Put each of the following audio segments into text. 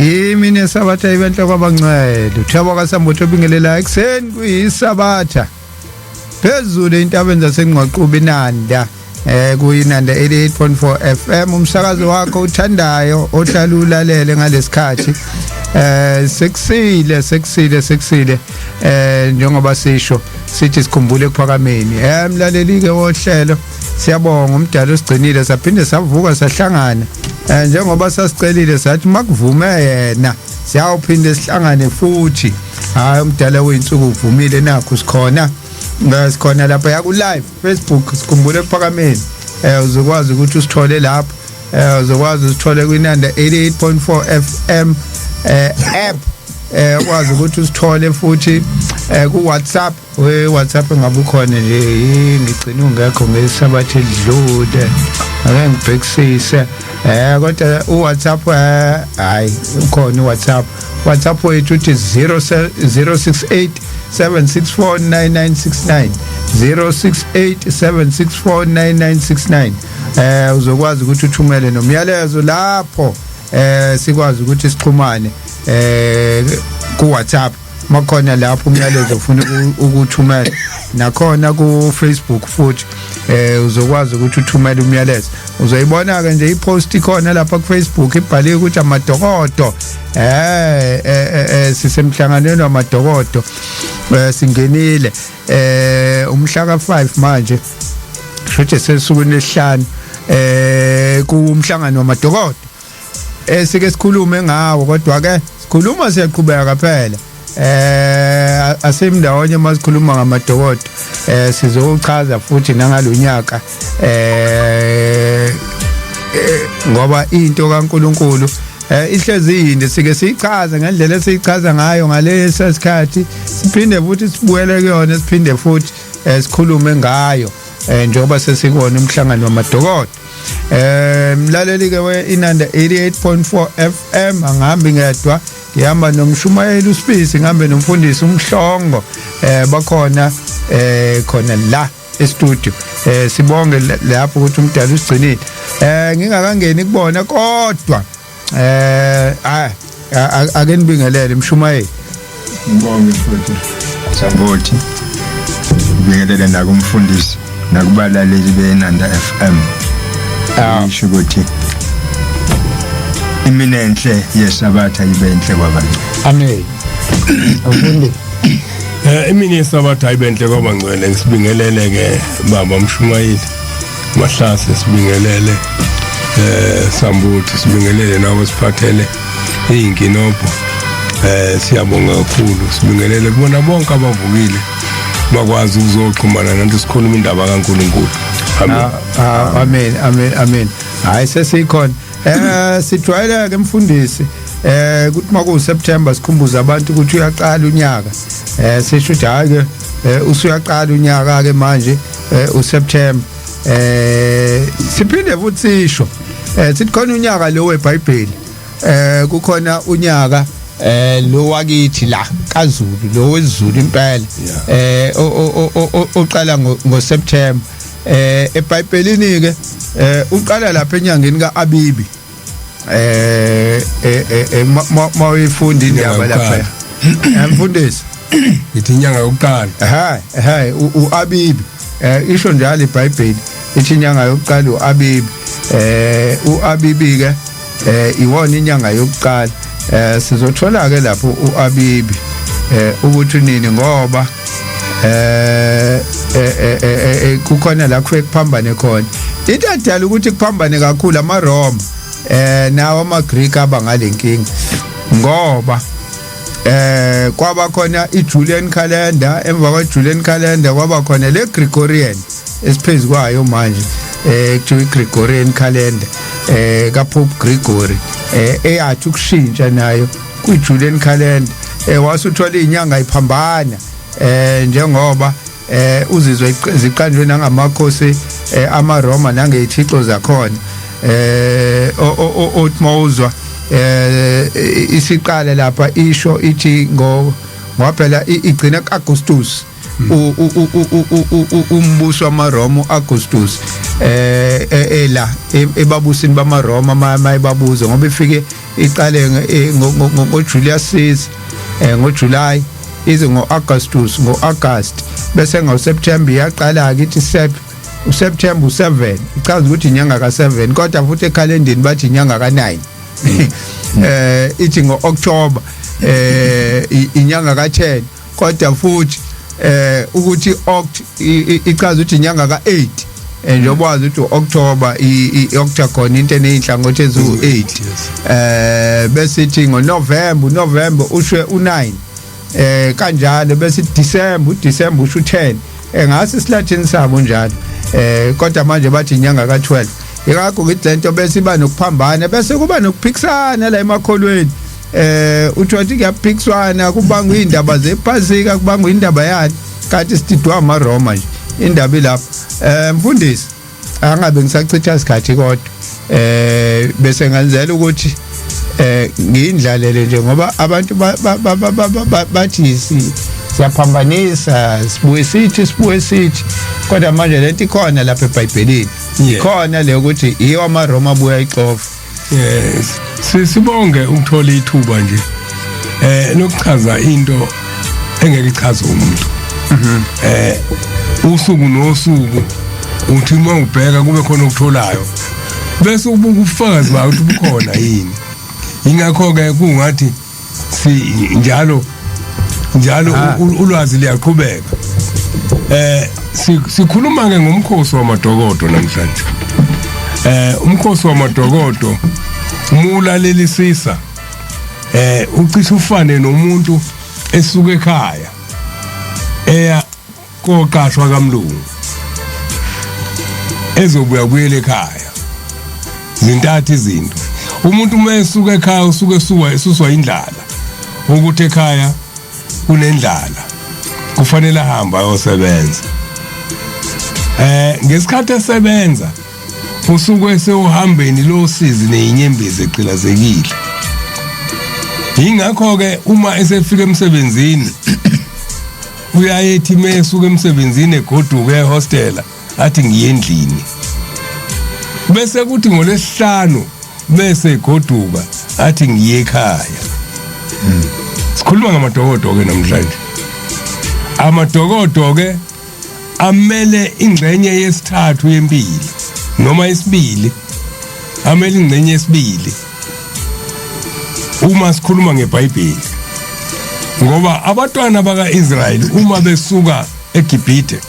Imini yesabatha ibenhle kwabangcwele. Uthabo kaSambotho obingelela ekuseni kuyisabatha. Phezulu entabeni zaseNgqwaqubi Nanda. Kuyinanda 88.4 FM umsakazo wakho uthandayo ohlala ulalele ngalesikhathi. Sekusile sekusile sekusile njengoba sisho sithi sikhumbule ekuphakameni. Mlaleli ke wohlelo siyabonga umdala osigcinile saphinde savuka sahlangana. Njengoba sasicelile sathi makuvume yena siyawuphinde sihlangane futhi. Hayi umdala weyinsuku uvumile nakho sikhona. Sikhona lapha yaku live Facebook sikhumbule ekuphakameni. Uzokwazi ukuthi usithole lapho. Uzokwazi usithole kwinanda 88.4 FM app. Ukwazi ukuthi usithole futhi ku WhatsApp. We WhatsApp ngabe ukhona nje ngigcina ungekho ngesabatha edlule. Ake ngibhekisise. Kodwa u WhatsApp hayi ukhona u WhatsApp. WhatsApp wethu uthi 068 764 9969 068 764 9969. Uzokwazi ukuthi uthumele nomyalezo lapho sikwazi ukuthi sixhumane ku WhatsApp makhona lapho umyalezo ufuna ukuthumela nakhona ku Facebook futhi uzokwazi ukuthi uthumele umyalezo. Uzoyibona ke nje ipost ikhona lapha ku Facebook ibhaliwe ukuthi amadokodo sisemhlanganweni wamadokodo singenile umhla ka5 manje shothi sesukwini lesihlanu kumhlangano wamadokodo sike sikhulume ngawo kodwa ke sikhuluma siyaqhubeka phela asimndawonye masikhuluma ngamadokodo sizochaza futhi nangalonyaka ngoba into kaNkuluNkulu ihlezi yinde sike siyichaze ngendlela esiyichaza ngayo ngalesa sikhathi siphinde futhi sibuyele kuyona siphinde futhi sikhulume ngayo njengoba sesikona umhlangano wamadokodo. Mlaleli ke we Inanda 88.4 FM angihambi ngedwa ngihamba nomshumayeli uSibisi ngihambe nomfundisi uMhlongo bakhona khona la e-studio sibonge lapho ukuthi umdala usigcinile ngingakangeni kubona kodwa ake nibingelele mshumayeli. Ngibonge futhi Sambothi ngibingelele nakumfundisi nakubalaleli beNanda FM. Ngisho ukuthi imini enhle yesabatha ibe enhle kwabangcwele. Amen. Mfundisi. Imini yesabatha ibe enhle kwabangcwele. Ngisibingelele ke baba mshumayeli Mahlase, sibingelele Sambuthi, sibingelele nawe siphathele inkinobho. Siyabonga kakhulu, sibingelele kubona bonke abavukile bakwazi ukuzoxhumana nathi sikhuluma indaba kaNkuluNkulu. Amen. Amen amen amen. Hayi sesikhona. Sijwayele ke mfundisi kuthi maku September sikhumbuza abantu ukuthi uyaqala unyaka. Sisho ukuthi hayi ke usuyaqala unyaka ke manje uSeptember. Siphinde futhi sisho sithi khona unyaka lo weBhayibheli kukhona unyaka lo wakithi la kaZulu lo wezulu impela oqala ngoSeptember eBhayibhelini ke uqala lapha enyangeni kaAbibi mawuyifunda indaba lapha mfundisi ngithi inyanga yokuqala ha uAbibi isho njalo iBhayibheli ithi inyanga yokuqala uAbibi uAbibi ke iwona inyanga yokuqala sizothola ke lapho uAbibi ukuthi nini ngoba kukhona la kufike kuphambane khona. Into edala ukuthi kuphambane kakhulu amaRoma nawo amaGreek aba ngalenkinga ngoba kwaba khona iJulian calendar, emva kweJulian calendar kwaba khona le Gregorian esiphezulu kwayo manje kuthiwa iGregorian calendar kaPope Gregory eyathi ukushintsha nayo kwiJulian calendar wasuthola izinyanga iphambana njengoba uzizwe ziqanjwe nangamakhosi amaRoma nangezithixo zakhona othi mawuzwa isiqale lapha isho ithi ngoba phela igcina kaAugustus umbuso wamaRoma uAugustus ela ebabusini bamaRoma mayibabuze ngoba ifike Iqale ngoJulius Caesar ngoJuly, ize ngoAugustus ngoAugust, bese ngoSeptember iyaqala ke, ithi Sep, uSeptember u7, ichaza ukuthi inyanga ka7, kodwa futhi ekhalendeni bathi inyanga ka9. Ithi ngoOctober inyanga ka10, kodwa futhi ukuthi Oct ichaza ukuthi inyanga ka8, njengoba wazi ukuthi uOctober i-octagon, into eneyinhlangothi eziwu8. Bese ithi ngoNovember, uNovember usho u9, kanjalo. Bese December, uDecember usho u10, ngase isilathini sabo njalo, kodwa manje bathi inyanga ka12. Ingakho ngithi lento bese iba nokuphambana, bese kuba nokuphikisana la emakholweni. Uthola ukuthi kuyaphikiswana, kubangwa indaba zephasika, kubangwa indaba yani, kanti sididwa amaRoma nje indaba ilapho. Mfundisi, angabe ngisachitha isikhathi, kodwa bese ngenzela ukuthi ngindlalele nje, ngoba abantu bathi siyaphambanisa, sibuye sithi, sibuye sithi, kodwa manje lento ikhona lapha eBhayibhelini, ikhona le ukuthi iyo amaRoma abuya ixofa. Yes, sisibonge ukuthola ithuba nje lokuchaza into engeke ichaze umuntu. Usuku nosuku uthi uma ubheka kube khona okutholayo, bese ubuka ubufakazi bawo ukuthi bukhona yini. Ingakho ke kungathi si njalo njalo ulwazi liyaqhubeka. Sikhuluma ke ngomkhosi wamadokodo namhlanje. Umkhosi wamadokodo, uma ulalelisisa, ucishe ufane nomuntu esuka ekhaya eya koqashwa kamlungu, ezobuya kuyele ekhaya. Zintathu izinto. Umuntu uma esuka ekhaya, usuke esuka esuswa indlala, ukuthi ekhaya kunendlala, kufanele ahambe ayosebenza. Ngesikhathi esebenza, usuke esewuhambeni losizi nezinyembezi, egqilazekile. Ingakho ke uma esefika emsebenzini, uyayethi mesuka emsebenzini egoduka ehostela, athi ngiye endlini. Bese kuthi ngolesihlanu bese egoduka, athi ngiye ekhaya. Sikhuluma ngamadokodo ke namhlanje. Amadokodo ke amele ingxenye yesithathu yempilo, noma isibili, amele ingxenye yesibili uma sikhuluma ngeBhayibheli, ngoba abantwana bakaIsrayeli uma besuka eGibhithe,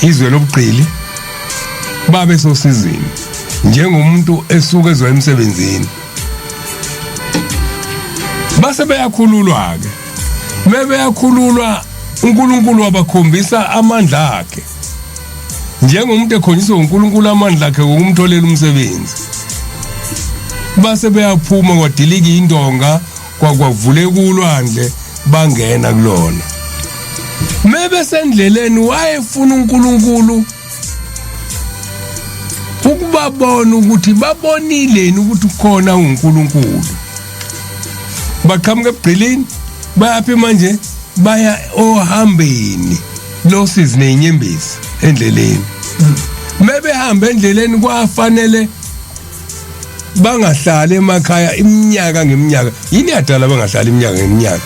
izwe lobugqili, babe sosizini njengomuntu esuka ezwa emsebenzini, base beyakhululwa ke. Bebeyakhululwa, uNkulunkulu wabakhombisa amandla akhe, njengomuntu ekhonjiswa uNkulunkulu amandla akhe ngokumtholela umsebenzi. Base beyaphuma, kwadilika indonga, kwakwavuleka ulwandle, bangena kulona. Mebesendleleni, wayefuna uNkulunkulu ukubabona ukuthi babonileni ukuthi kukhona uNkulunkulu. Baqhamuka ebugqilini, bayaphi manje? Baya ohambeni losizi nezinyembezi endleleni. Mebehamba endleleni, kwafanele bangahlali emakhaya iminyaka ngeminyaka. Yini yadala bangahlali iminyaka ngeminyaka?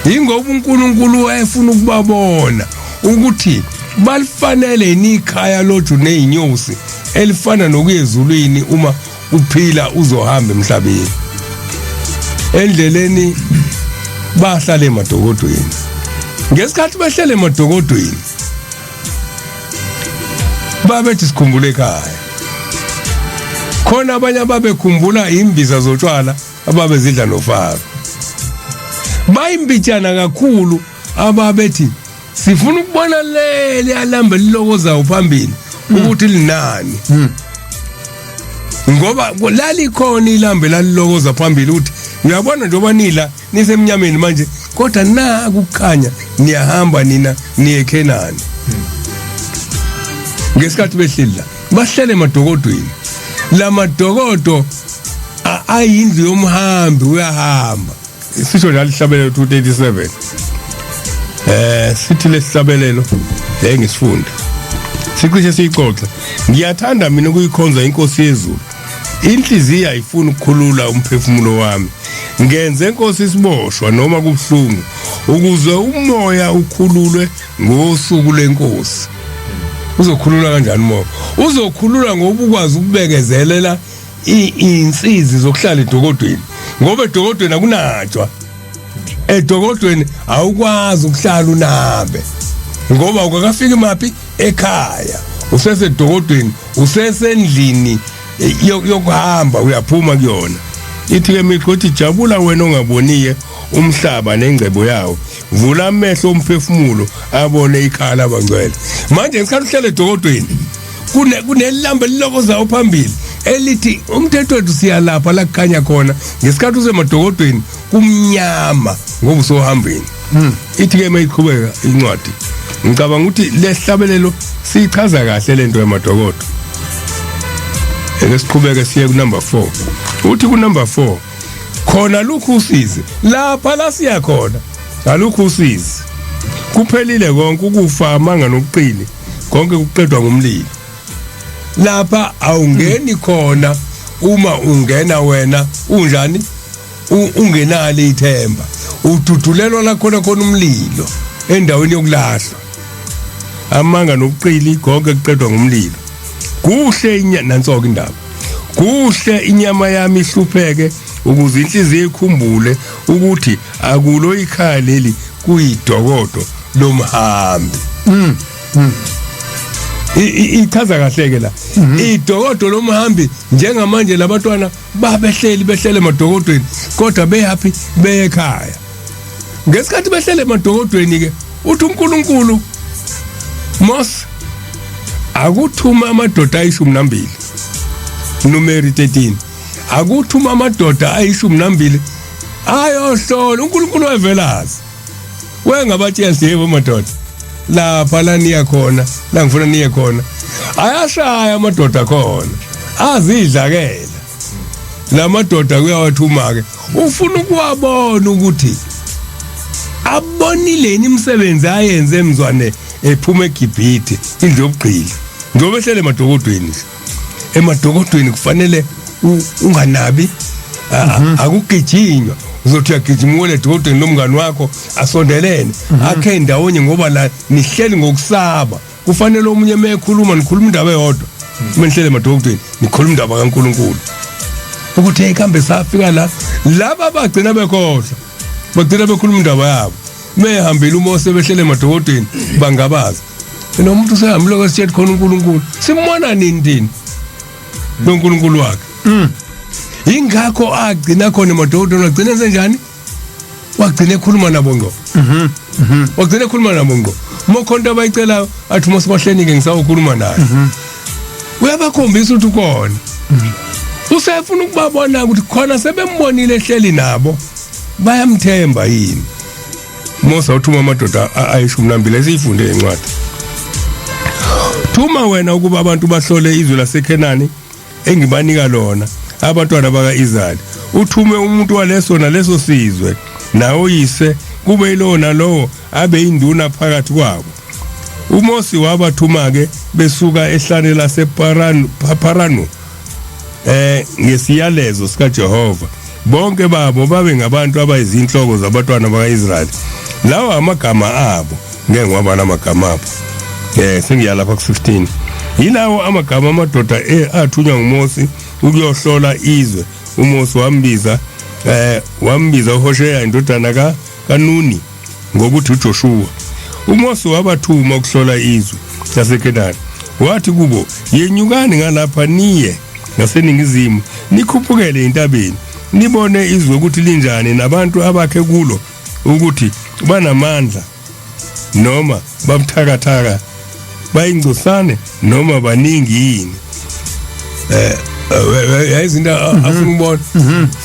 Ingoba uNkulunkulu wayefuna ukubabona ukuthi balifanele yini ikhaya loju nezinyosi elifana nokuya ezulwini uma uphila uzohamba emhlabeni. Endleleni bahlala emadokodweni. Ngesikhathi behlele emadokodweni, babethi sikhumbule ekhaya. Khona abanye ababekhumbula imbiza zotshwala ababezidla noFaro. Bayimbijana kakhulu ababethi sifuna ukubona leli alambe lilokozayo phambili ukuthi linani, ngoba lalikhona ilambe lalilokoza phambili, ukuthi uyabona njengoba nila nisemnyameni manje, kodwa naku ukukhanya, niyahamba nina niye eKhenani. Ngesikhathi behleli la, bahlele emadokodweni. La madokodo ayindlu yomhambi, uyahamba. Sisho njalo ihlabelelo 237. Sithi lesihlabelelo le ngisifunda, sicishe siyixoxe: ngiyathanda mina ukuyikhonza inkosi yezulu. Inhliziyo ayifuni ukukhulula umphefumulo wami. Ngenze Nkosi isiboshwa noma kubuhlungu ukuze umoya ukhululwe ngosuku lenkosi. Uzokhulula kanjani umoya? Uzokhulula ngoba ukwazi ukubekezelela insizi zokuhlala edokodweni, ngoba edokodweni akunatshwa. Edokodweni awukwazi ukuhlala unabe ngoba ukakafiki maphi ekhaya, usesedokodweni, usesendlini yokuhamba, uyaphuma kuyona. Ithi ke miqothi, jabula wena ongaboniye umhlaba nengcebo yawo, vula amehlo omphefumulo abone ikhala abangcwele. Manje ngesikhathi uhlele edokodweni kunelambe elilokozayo phambili elithi umthetho wethu siyalapha la kukhanya khona. Ngesikhathi usemadokodweni kumnyama ngoba usohambeni. Ithi ke mayiqhubeka incwadi, ngicabanga ukuthi lesihlabelelo sichaza kahle lento yamadokodo. Eke siqhubeke siye ku number 4. Uthi ku number 4 khona lokhu usizi lapha la siya khona, alukho usizi, kuphelile konke ukufa, amanga nobuqili, konke kuqedwa ngumlilo. Lapha awungeni khona, uma ungena wena unjani ungenalo ithemba, ududulelwa la khona khona umlilo endaweni yokulahlwa. Amanga nobuqili konke kuqedwa ngumlilo. Kuhle nansoke indaba, kuhle inyama yami ihlupheke ukuze inhliziyo ikhumbule ukuthi akulo ikhaya leli, kuyidokodo lomhambi. Ichaza kahle ke la idokodo lomhambi. Njengamanje labatwana babehleli behlele emadokodweni, kodwa beyaphi? Beye ekhaya. Ngesikhathi behlele emadokodweni ke uthi uNkulunkulu, Mos, akuthuma amadoda ayi-12, Numeri 13, akuthuma amadoda ayi-12 ayohlola. uNkulunkulu wevelazi wengabatshela, yebo madoda, lapha la niya khona, la ngifuna niye khona. Ayashaya amadoda khona, azidlakela la madoda. Kuyawathuma ke, ufuna ukuwabona ukuthi abonile yini imisebenzi ayenze emzwane ephuma eGibhithe, indlu yobugqili, njengoba ehlele emadokodweni nje. Emadokodweni kufanele unganabi, akugijinywa. Uzothi uyagijima uwele edokodweni lomngani wakho, asondelene akhe ndawonye, ngoba la nihleli ngokusaba. Kufanele omunye mekhuluma, nikhuluma indaba eyodwa. Uma nihlele emadokodweni nikhuluma indaba kaNkuluNkulu, ukuthi hey, kambe safika la. Laba bagcina bekhohlwa, bagcina bekhuluma indaba yabo. Mehambile uMose, behlele emadokodweni, bangabaza nomuntu usehambile kwesitshela khona uNkulunkulu simbona nini thina lo nkulunkulu wakhe. Ingakho agcina khona emadokodweni, agcina enzenjani? Wagcina ekhuluma nabo ngqo, wagcina ekhuluma nabo ngqo. Uma khona into abayicelayo, athi uma sibahleni-ke ngisawukhuluma naye. Uyabakhombisa ukuthi ukhona, usefuna ukubabona ukuthi khona sebembonile ehleli nabo, bayamthemba yini. Mose uthuma amadoda ayi-12, esiyifunde incwadi. Thuma wena ukuba abantu bahlole izwe laseKhenani engibanika lona abantwana baka-Israyeli. Uthume umuntu waleso naleso sizwe nawoyise, kube yilowo nalowo abe induna phakathi kwabo. uMosi wabathuma-ke besuka ehlane laseParanu Paranu ngesiyalezo sikaJehova. Bonke babo babe ngabantu abayizinhloko zabantwana baka-Israyeli. Lawa amagama abo, ngeke ngiwabala amagama abo. Sengiya lapha ku-16. Yilawo amagama amadoda athunywa nguMosi ukuyohlola izwe. uMosi wambiza uHosheya indodana kaNuni ngokuthi uJoshuwa. uMose wabathuma ukuhlola izwe laseKenani, wathi kubo, yenyukani ngalapha niye ngaseningizimu, nikhuphukele entabeni, nibone izwe ukuthi linjani, nabantu abakhe kulo ukuthi banamandla noma babuthakathaka, bayingcosane noma baningi yini. Yayizinto afuna ukubona,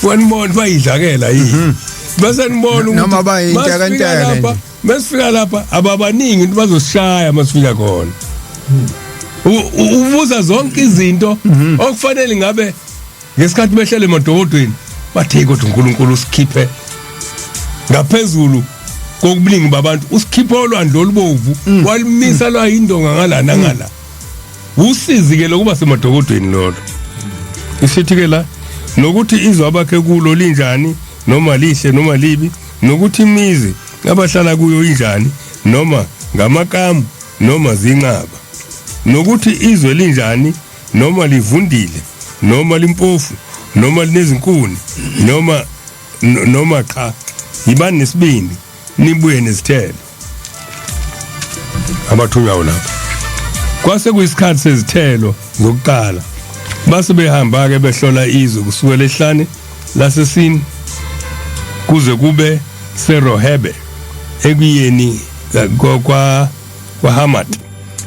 funa nibone bayidlakela yini, bese nibona ukuthi Noma bayintekenteke lapha nje. Mesifika lapha ababaningi into bazosishaya masifika khona. Ubuza zonke izinto okufanele ngabe ngesikhathi behlele emadokodweni bathe, kodwa uNkulunkulu usikhiphe ngaphezulu kokubuningi babantu, usikhiphe olwandle olubovu, walimisa lwayindonga ngala nangala. Usizi ke lokuba semadokodweni lolo. Isithi ke la nokuthi izwe abakhe kulo linjani, noma lihle noma libi, nokuthi imizi abahlala kuyo injani, noma ngamakamu noma zinqaba, nokuthi izwe linjani, noma livundile noma limpofu noma linezinkuni noma cha. Yibani nesibindi nibuye nezithelo. Abathunywayo lapho kwase kuyisikhathi sezithelo zokuqala, base behamba ke behlola izwe kusukela ehlane laseSini kuze kube seRohebe ekuyeni kwa kwaHamat.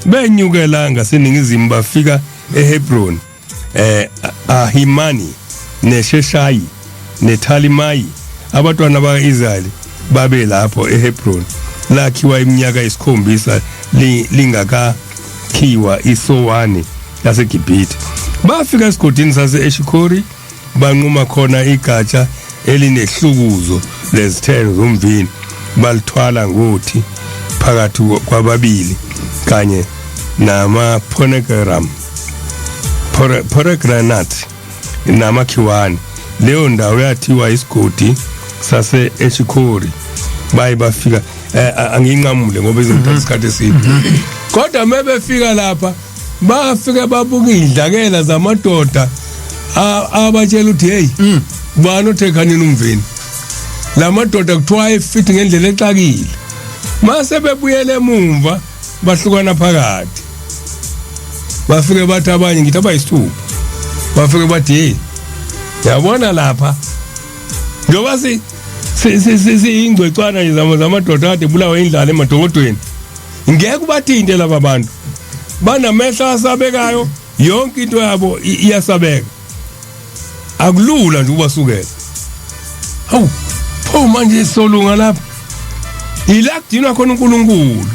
Benyukela ngaseningizimu bafika eHebron, Ahimani neSheshayi neThalimayi, abantwana bakaIsrayeli babe lapho eHebron. Lakhiwa iminyaka esikhombisa lingakakhiwa iSowani yaseGibhithe. Bafika esigodini sase-Eshikori, banquma khona igatsha elinehlukuzo lezithelo zomvini, balithwala ngothi phakathi kwababili kanye nama pomegranate namakhiwane. Leyo ndawo yathiwa isigodi sase Eshikori. Baye bafika, anginqamule ngoba izongithatha isikhathi eside, kodwa mebefika lapha bafika babuka idlakela zamadoda abatshela ukuthi hey, bani othekhanini umvini? Lamadoda kuthiwa ayefithi ngendlela exakile. Mase bebuyele emumva bahlukana phakathi, bafike bathi abanye, ngithi abayisithupha, bafike bathi hey, yabona lapha njengoba si siyingcwecwana nje zamadoda kade bulawa indlala emadokodweni, ngeke ubathinte laba bantu, banamehlo asabekayo, yonke into yabo iyasabeka, akulula nje ukubasukela. Hawu, pho manje solunga lapha ila kudinwa khona uNkulunkulu.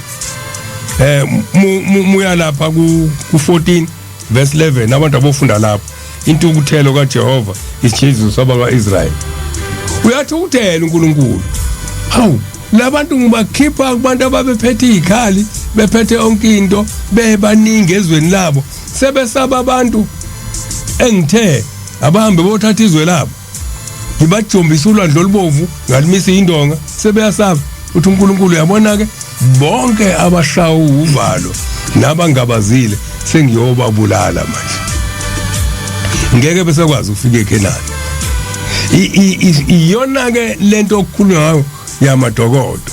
Muya lapha ku 14 verse 11, abantu abofunda lapho intukuthelo kaJehova isijeziso sabakwa-Israyeli. Uyathukuthela uNkulunkulu. Hawu, labantu ngibakhipha kubantu ababephethe izikhali, bephethe yonke into, bebaningi ezweni labo, sebesaba abantu engithe abahambe bothatha izwe labo, ngibajombisa ulwandle olubovu ngalimisa indonga, sebeyasaba. Uthi uNkulunkulu, uyabona ke, bonke abashawa uvalo nabangabazile sengiyobabulala manje, ngeke besekwazi ukufika eKhenani. Iyona ke lento okukhulunywa ngayo yamadokodo.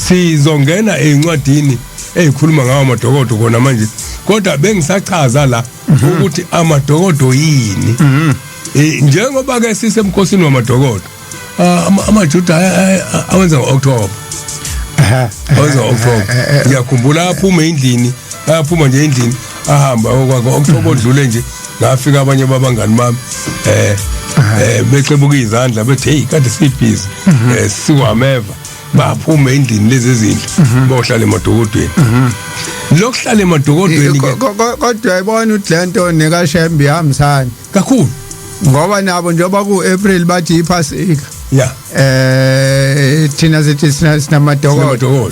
Sizongena ezincwadini ezikhuluma ngawo amadokodo khona manje, kodwa bengisachaza la ukuthi amadokodo yini. Njengoba ke sisemkhosini wamadokodo, amaJuda awenza ngo-October, awenza ngo-October. Ngiyakhumbula aphuma endlini, aphuma nje endlini ahamba okwakho October odlule nje, ngafika abanye babangani bami bexebuka izandla bethi hey, kade sibhizi siwameva. Baphuma endlini lezi ezinhle bohlala emadokodweni, lokuhlala emadokodweni ke. Kodwa uyayibona ukuthi lento nekaShembe ihambisana kakhulu, ngoba nabo njengoba ku-April bathi iphasika, thina sithi sinamadokodo,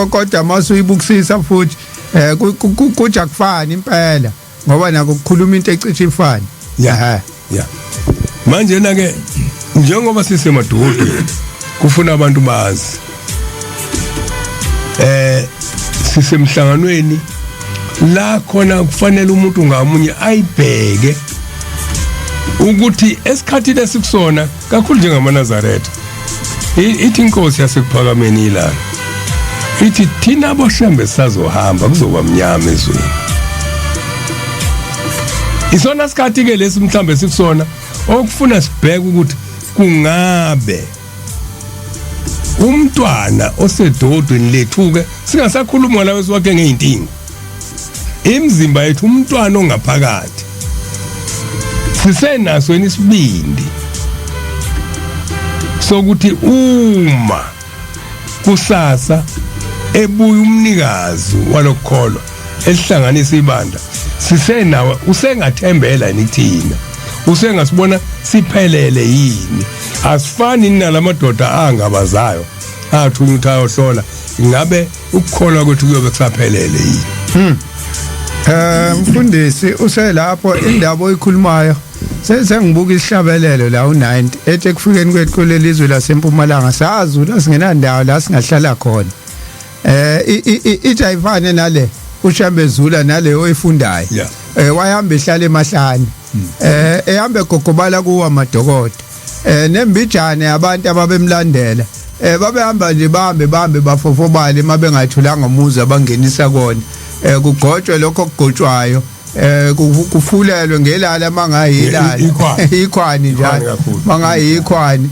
kodwa masuyibukisisa futhi kuja kufani impela, ngoba nako kukhuluma into ecishe ifane. Ya, manje na ke njengoba sisemadokodweni kufuna abantu bazi sisemhlanganweni la khona kufanele umuntu ngamunye ayibheke ukuthi esikhathini esikusona kakhulu njengamaNazaretha, ithi inkosi yasekuphakameni ilanga ithi thina aboShembe sazohamba, kuzoba mnyama ezweni. Isona sikhathi ke lesi mhlambe sikusona okufuna sibheke ukuthi kungabe umntwana osedodweni lethu ke, singasakhuluma lawe siwakhe ngeintingo imizimba yethu, umntwana ongaphakathi sisenaso isibindi sokuthi uma kusasa ebuya umnikazi walokukholwa elihlanganisa ibandla, sisenawo, usengathembela yini kuthina, usengasibona siphelele yini? Asifani nalamadoda angabazayo athunywa ukuthi ayohlola ngabe ukukholwa kwethu kuyobe kusaphelele yini. Mfundisi uselapho indaba oyikhulumayo, sengibuka isihlabelelo la u90 ethi ekufikeni kwethu kulelizwe lasempumalanga sazula singenandawo la singahlala khona. Ithi ayifane nale uShembe Zula nale oyifundayo. Wayehamba ehlala emahlane, ehamba egogobala kuwa amadokodo, nembijane abantu ababemlandela, babehamba nje bahambe bahambe bafofobale mabengathulanga umuzi abangenisa kona, kugotshwe lokho okugotshwayo, kufulelwe ngelala mangayilala. Ikhwani. Ikhwani njalo. Kakhulu. Mangayikhwani,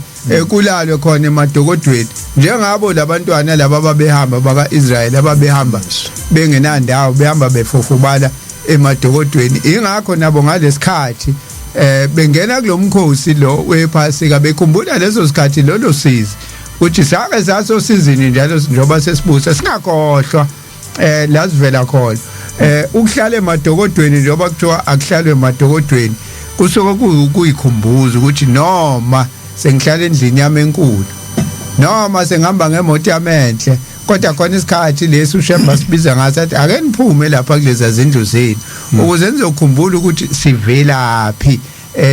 kulalwe khona emadokodweni njengabo labantwana laba babehamba baka-Israel ababehamba bengenandawo, behamba befofobala emadokodweni. Ingakho nabo ngalesikhathi bengena kulomkhosi lo wephasika bekhumbula leso sikhathi, lolo sizi, uthi sake sasosizini njalo njengoba sesibusa singakhohlwa la sivela khona. Ukuhlala emadokodweni, njengoba kuthiwa akuhlalwe emadokodweni, kusuke kuyikhumbuza ukuthi noma sengihlala endlini yami enkulu, noma sengihamba ngemoto yami enhle, kodwa khona isikhathi lesi uShemba sibiza ngaso athi ake niphume lapha kulezi zindlu zenu ukuze nizokhumbula ukuthi sivelaphi.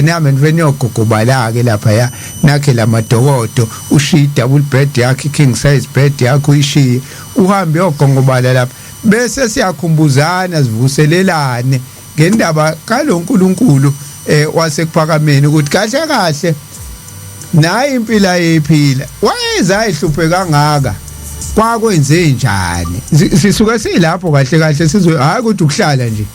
Nami nifeni niyogogobala ke lapha ya nakhe lamadokodo, ushiye double bed yakhe, king size bed yakho uyishiye, uhambe uyogongobala lapha, bese siyakhumbuzana sivuselelane ngendaba kaloNkulunkulu wasekuphakameni, ukuthi kahle kahle nayi impilo ayephila, wayeza ayihluphe kangaka, kwakwenze njani. Sisuke silapho kahle kahle sizwe, hayi ukuthi ukuhlala nje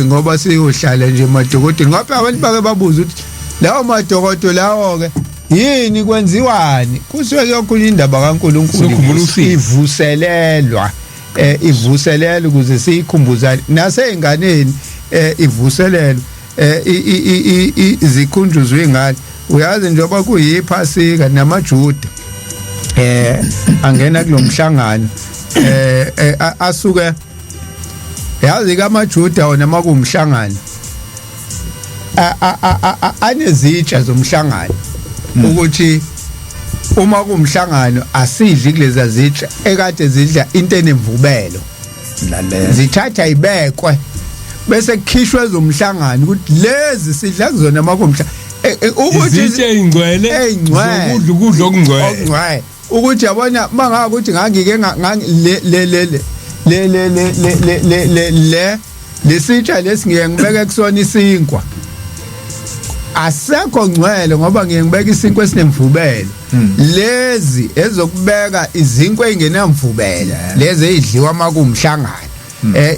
ngoba siyohlala nje emadokodweni, ngoba abantu bake babuza ukuthi lawo madokodo lawo ke yini, kwenziwani? Kusuke kuyokhulunywa indaba kaNkulunkulu. Sokhumbula usizi. Ivuselelwa, ivuselelwa ukuze siyikhumbuzane naseyinganeni, ivuselelwa, zikhunjuzwe ingane. Uyazi, njengoba kuyiphasika namaJuda angena kulomhlangano, asuke yazi kamaJuda wona makuwumhlangano anezitsha zomhlangano, ukuthi uma kuwumhlangano asidli kuleza zitsha ekade zidla into enemvubelo. Lalela. Zithatha ibekwe bese kukhishwe ezomhlangano ukuthi lezi sidla kuzona makumhla ukuthi Izitsha ey'ngcwele. Ey'ngcwele. Zokudla ukudla okungcwele. Okungcwele, ukuthi yabona mangaka ukuthi ngangike le le le le le le le le le le le lesitsha lesi ngiye ngibeke kusona isinkwa, asekho ngcwele ngoba ngiye ngibeka isinkwa esinemvubelo. Lezi ezokubeka izinkwa ezingenamvubelo, lezi ezidliwa makumhlangano.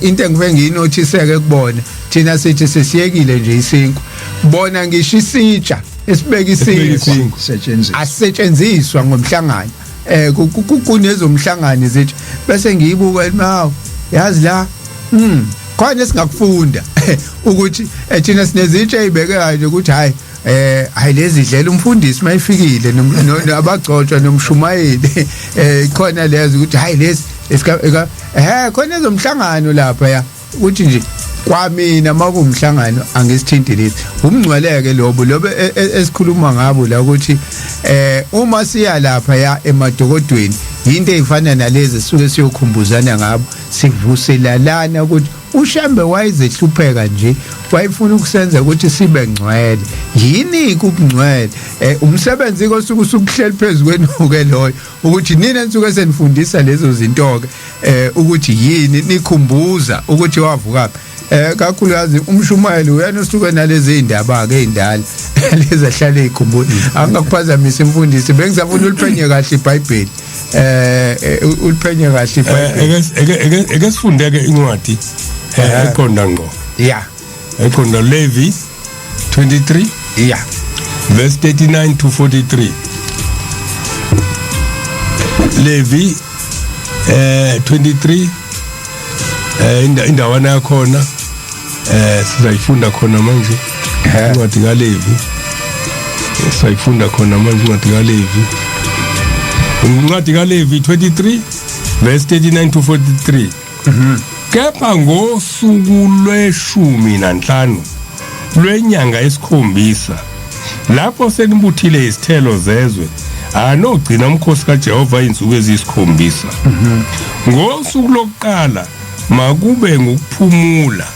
Into engifike ngiyinothiseke kubona, thina sithi sisiyekile nje isinkwa, bona ngisho isitsha esibeka Esibeka isinkwa isinkwa. Setshenziswa. Asetshenziswa ngomhlangano. Kunezomhlangano izithi bese ngiyibuka maw, yazi la khona esingakufunda ukuthi thina sinezitsha ezibekekayo nje ukuthi hayi, hayi, lezi dlela umfundisi mayifikile nabagcotshwa nomshumayeli, khona lezo ukuthi hayi, lezi khona ezomhlangano lapha ya, ukuthi nje kwamina makuwumhlangano angisithinti lesi. Umngcweleke lobo lobo esikhuluma ngabo la, ukuthi uma siya lapha ya emadokodweni, into ezifana nalezi sisuke siyokhumbuzana ngabo, sivuselalana ukuthi uShembe wayezehlupheka nje, wayefuna ukusenza ukuthi sibe ngcwele. Yini kubungcwele? Umsebenzi kosuku usukuhleli phezulu kwenu ke loyo, ukuthi nina nisuke senifundisa lezo zinto ke, ukuthi yini, nikhumbuza ukuthi wavuka kakhulukazi umshumayeli uyena usuke nalezi indaba ke indala lezi ahlale ikhumbula. Angakuphazamisa imfundisi, bengisafuna uliphenye kahle iBhayibheli, uliphenye kahle iBhayibheli. Eke sifundeke incwadi eqonda ngqo. Eqonda, Levi 23 verse 39 to 43. Levi 23, indawana yakhona sizayifunda khona manje. Incwadi kaLevi sizayifunda khona manje, incwadi kaLevi, incwadi kaLevi 23 verse 39 to 43. Kepha ngosuku lweshumi nanhlanu lwenyanga yesikhombisa, lapho senibuthile izithelo zezwe, anogcina umkhosi kaJehova izinsuku eziyisikhombisa. Ngosuku lokuqala Makube ngukuphumula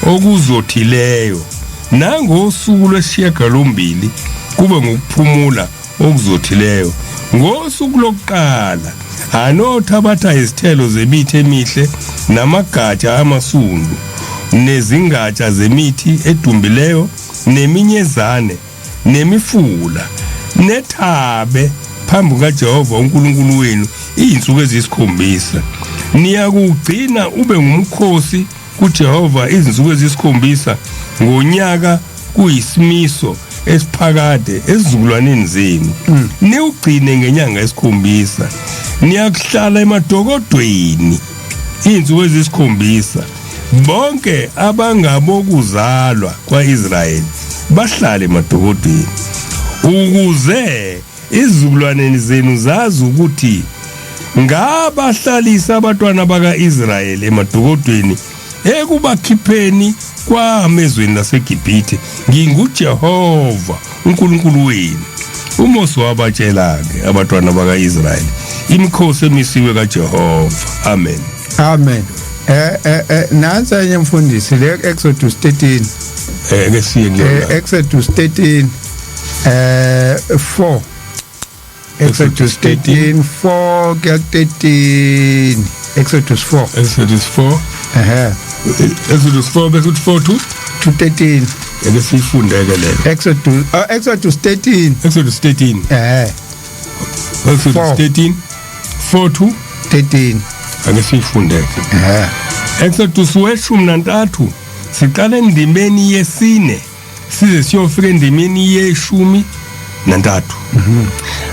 okuzothileyo, nangosuku lwesishiyagalombili kube ngukuphumula okuzothileyo. Ngosuku lokuqala anothabatha izithelo zemithi emihle namagatsha amasundu nezingatsha zemithi edumbileyo neminyezane nemifula, nethabe phambi kukaJehova uNkulunkulu wenu izinsuku eziyisikhombisa. Niyakugcina ube ngumkhosi kuJehova izinsuku eziyisikhombisa ngonyaka, kuyisimiso esiphakade ezizukulwaneni zenu. Niwugcine ngenyanga esikhombisa. Niyakuhlala emadokodweni izinsuku eziyisikhombisa. Bonke abangabokuzalwa kwaIsrayeli bahlale emadokodweni, ukuze izizukulwaneni zenu zazi ukuthi ngabahlalisa abantwana bakaIsrayeli emadokodweni ekubakhipheni kwami ezweni laseGibhithe. NginguJehova uNkulunkulu wenu. UMose wabatshela-ke abantwana bakaIsrayeli imikhosi emisiwe kaJehova. Amen. Amen. Nansi enye mfundisi le Exodus 13. Ke siye kuyona. Exodus 13 4. Exodus 13 4 kuya 13. Exodus 4. Exodus 4. Ehhe. Exodus 4 bese uthi 4 to to 13. Ake siyifundeke leyo. Exodus 13. Exodus 13. Exodus 4. 13 4 to 13. Ake siyifundeke. Exodus 13 siqala endimeni yesine size siyofika endimeni ye-13.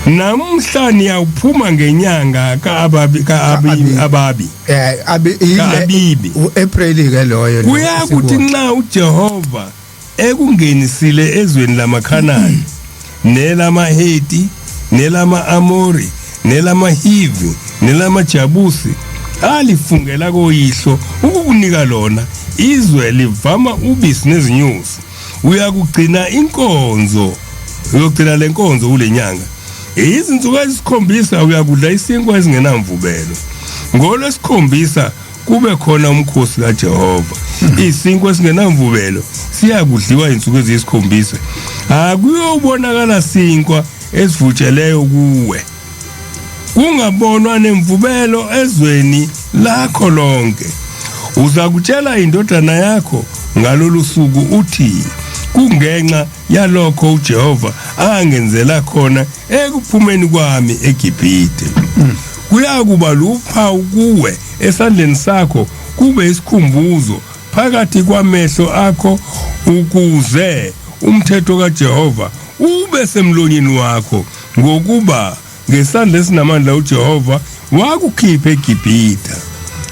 Namhla niyawuphuma ngenyanga ka-Ababi, ka-Abi, Ka-Abibi. Ababi. Abi ile Ka-Abibi. uApril ke loyo. Kuyakuthi nxa uJehova ekungenisile ezweni lamaKhanani nelamaHeti nelama-Amori nelamaHivi nelamaJabusi alifungela koyihlo ukukunika lona, izwe livama ubisi nezinyosi, uyakugcina inkonzo, uyogcina lenkonzo kulenyanga. Izinsuku ezisikhombisa uyakudla isinkwa esingenamvubelo. Ngolwesikhombisa kube khona umkhosi kaJehova. Isinkwa esingenamvubelo siyakudliwa izinsuku eziyisikhombisa. Akuyobonakala sinkwa esivutsheleyo kuwe, kungabonwa nemvubelo ezweni lakho lonke. Uzakutshela indodana yakho ngalolu suku uthi, kungenxa yalokho uJehova angenzela khona ekuphumeni kwami eGibhithe. Kuyakuba luphawu kuwe esandleni sakho, kube isikhumbuzo phakathi kwamehlo akho, ukuze umthetho kaJehova ube semlonyeni wakho, ngokuba ngesandla esinamandla uJehova wakukhipha eGibhithe.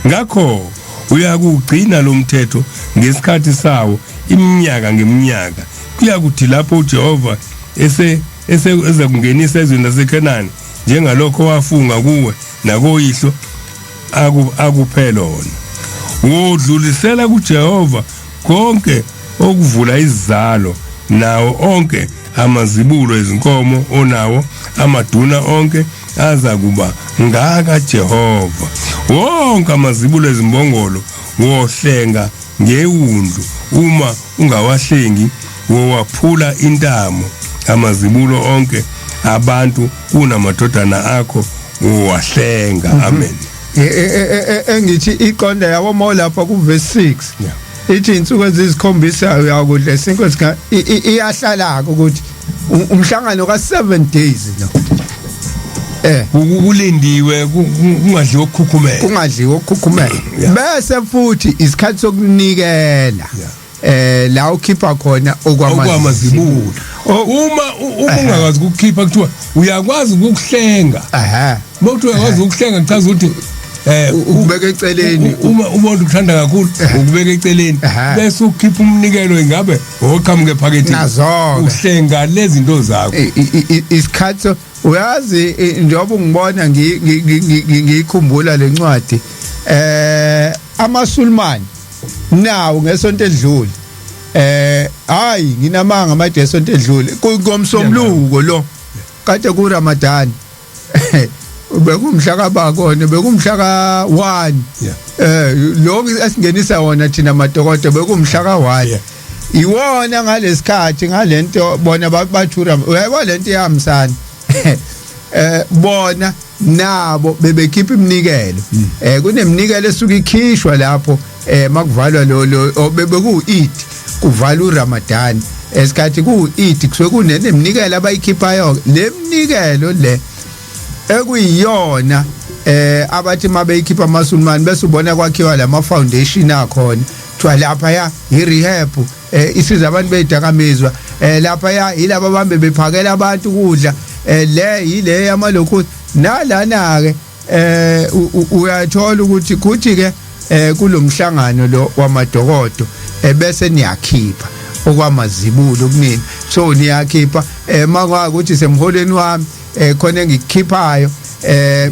Ngakho uyakugcina lo mthetho ngesikhathi sawo iminyaka ngeminyaka. Kuyakuthi lapho uJehova esekungenisa ezweni laseKhenani, njengalokho wafunga kuwe nakoyihlo akuphe lona, wodlulisela kuJehova konke okuvula izizalo, nawo onke amazibulo ezinkomo onawo, amaduna onke aza kuba ngaka Jehova. Wonke amazibulo ezimbongolo wohlenga ngewundlu, uma ungawahlengi wowaphula intamo. Amazibulo onke abantu kunamadodana akho wowahlenga. Amen. Engithi iqonde yabo mo lapha ku verse 6. Ithi insuku eziyisikhombisa uyakudla isinkwa iyahlala ukuthi umhlangano ka 7 days lo. Kulindiwe kungadliwa okukhukhumela. Kungadliwa okukhukhumela. Bese futhi isikhathi sokunikela. La ukhipha khona okwamazibulo. Uma ungakwazi ukukhipha kuthiwa uyakwazi ukuhlenga. Mawuthi uyakwazi ukuhlenga kuchaza ukuthi ukubeka eceleni, uma umuntu ukuthanda kakhulu ukubeka eceleni bese ukhipha umnikelo ingabe oqhamuke ephaketheni uhlenga lezi zinto zakho. Isikhathi uyazi njengoba ungibona ngiyikhumbula lencwadi amaSulumane nawo ngesonto edlule hayi nginamanga manje esonto edlule komsomluko lo kade ku Ramadan. Bekumhla kabakona, bekumhla ka1. Lo esingenisa wona thina madokodo bekumhla ka1. Iwona ngalesikhathi ngalento bona bathura, uyayibona lento yamsana. Bona nabo bebekhipha iminikelo. Kuneminikelo esuke ikhishwa lapho makuvalwa lo beku Eid, kuvalwa uRamadan. Esikhathi ku Eid kusuke kuneminikelo abayikhiphayo. Le minikelo le ekuyiyona abathi mabeyikhipha amaSulumane, bese ubona kwakhiwa lama foundation akhona, kuthiwa lapha ya i-rehab, isiza abantu beyidakamizwa, lapha ya yilaba bambe bephakela abantu ukudla, le yile yamalokhu nalana ke. Uyathola ukuthi kuthi ke kulomhlangano lo wamadokodo bese niyakhipha okwamazibulo kunini, so niyakhipha makwa ukuthi semholweni wami khona engikukhiphayo,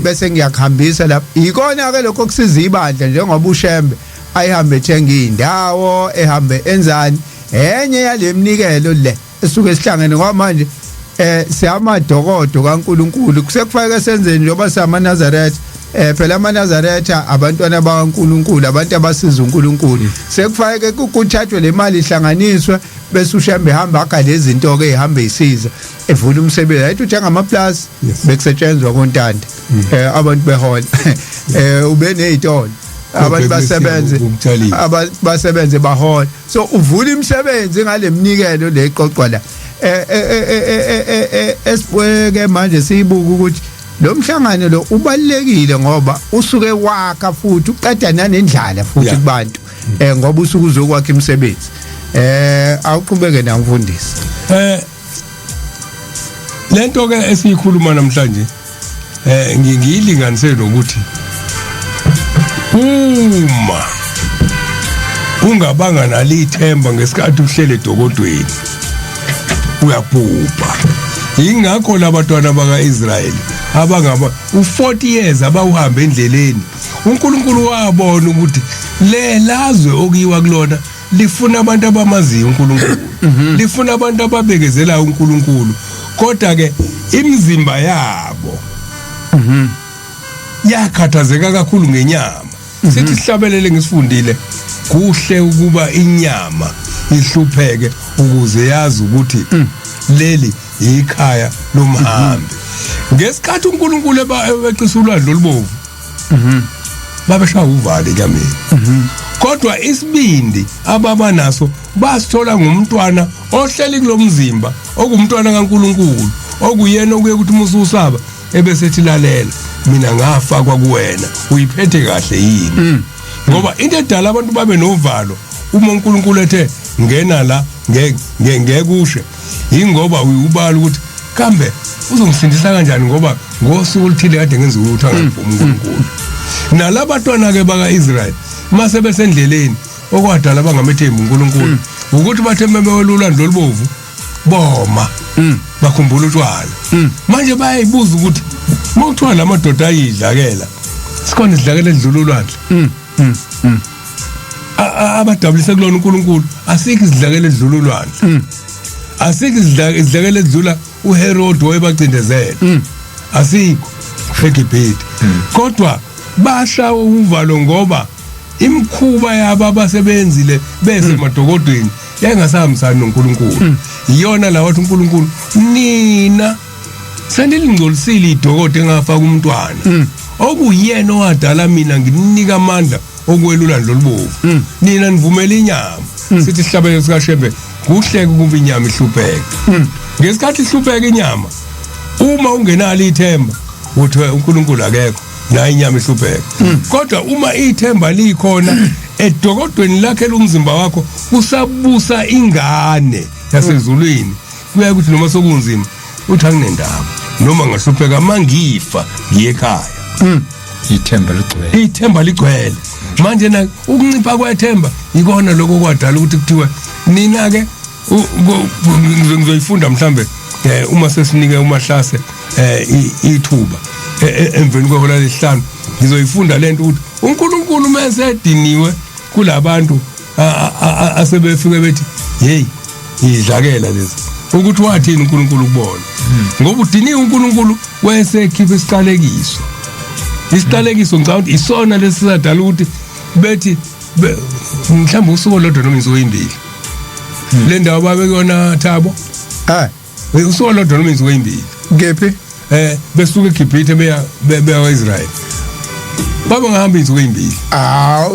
bese ngiyakuhambisa lapha. Ikona ke lokho kusiza ibandla, njengoba uShembe ayihambe ethenga indawo, ehambe enzani, enye yaleminikelo le esuke sihlangene. Ngoba manje siyamadokodo kaNkuluNkulu, kusekufake senzeni njengoba siyamaNazaretha. Phela amaNazaretha abantwana bakaNkuluNkulu, abantu abasiza uNkulunkulu. Sekufake kuthathwe le mali ihlanganiswe, bese uShembe ehamba akha lezi zinto ke, ehamba isiza evula umsebenzi, ayithi uthenga ama plus. Bekusetshenzwa kontanda, abantu behola, ube nezitolo, abantu basebenze, abantu basebenze bahola, so uvula imisebenzi ngaleminikelo le qoqwa la. Esibweke manje siyibuka ukuthi lo mhlangano lo ubalekile, ngoba usuke wakha futhi uqeda nanendlala futhi kubantu, ngoba usuke uzokwakha imisebenzi. Awuqhubeke na mfundisi. Lento ke esiyikhuluma namhlanje ngiyilinganise nokuthi uma ungabanga nalithemba ngesikhathi uhlele edokodweni, uyabhubha. Ingakho labatwana bakaIsrayeli abangaba u40 years abawuhamba endleleni, uNkulunkulu wabona ukuthi le lazwe okuyiwa kulona lifuna abantu abamaziyo uNkulunkulu, lifuna abantu ababekezelayo uNkulunkulu, kodwa ke imizimba yabo yakhathazeka kakhulu ngenyama. Sithi sihlabelele, ngisifundile kuhle ukuba inyama ihlupheke ukuze yazi ukuthi leli ikhaya lomhambi. Ngesikhathi uNkulunkulu ebeqisa ulwandle olubovu, babeshaya uvalo enyameni, kodwa isibindi ababa naso basithola ngumntwana ohleli kulomzimba, okumntwana kaNkuluNkulu, okuyena okuye ukuthi mususaba ebese ethi, lalela, mina ngafakwa kuwena, uyiphethe kahle yini? Ngoba into edala abantu babe novalo uma uNkulunkulu ethe ngena la, ngeke ushe, ingoba uyubala ukuthi kambe uzongisindisa kanjani, ngoba ngosuku oluthile kade ngenza ukuthi angavumi uNkulunkulu. Nalabatwana ke bakaIsrael mase besendleleni, okwadala bangamethembi uNkulunkulu ukuthi bathe mebewela ulwandle olubovu boma, bakhumbula utshwala. Manje bayayibuza ukuthi mawuthiwa lamadoda ayidlakela, sikhona isidlakela edlula ulwandle abadabulise kulona uNkulunkulu? Asikho isidlakela edlula ulwandle, asikho isidlakela edlula uHerod wayebacindezela, asikho eGibhithe. Kodwa basha uvalo ngoba imikhuba yabo abasebenzile bese emadokodweni yayingasahambisani noNkulunkulu. Iyona la wathi uNkulunkulu, nina senilingcolisile idokodo engafaka umntwana okuyena owadala mina, nginika amandla okwelula lolubovu, nina nivumela inyama. Sithi isihlabelo sikaShembe kuhleke ukuba inyama ihlupheke. Ngesikhathi ihlupheka inyama, uma ungenalo ithemba, uthi uNkulunkulu akekho, nayo inyama ihlupheka. Kodwa uma ithemba likhona edokodweni lakhe lomzimba wakho, kusabusa ingane yasezulwini, kuya ukuthi noma sokunzima uthi anginendaba, noma ngahlupheka, mangifa ngiye ekhaya. Ithemba ligcwele. Ithemba ligcwele. Manje na ukuncipha kwethemba ikona lokho kwadala ukuthi kuthiwe nina ke ngizoyifunda mhlambe uma sesinike uMahlase ithuba emveni kwehora lesihlanu, ngizoyifunda lento ukuthi uNkulunkulu mase ediniwe kulabantu asebefike bethi hey, idlakela lezi, ukuthi wathini uNkulunkulu kubona, ngoba udiniwe uNkulunkulu, wayesekhipha isiqalekiso. Isiqalekiso ngicabanga ukuthi isona lesisadala ukuthi bethi mhlawumbe usuku olodwa noma insuku ezimbili le ndawo babekuyona, Thabo. Usuku olodwa noma insuku ezimbili. Kephi? Besuka eGibhithe beya kwaIsrael, baba ngahamba insuku ezimbili. Ah,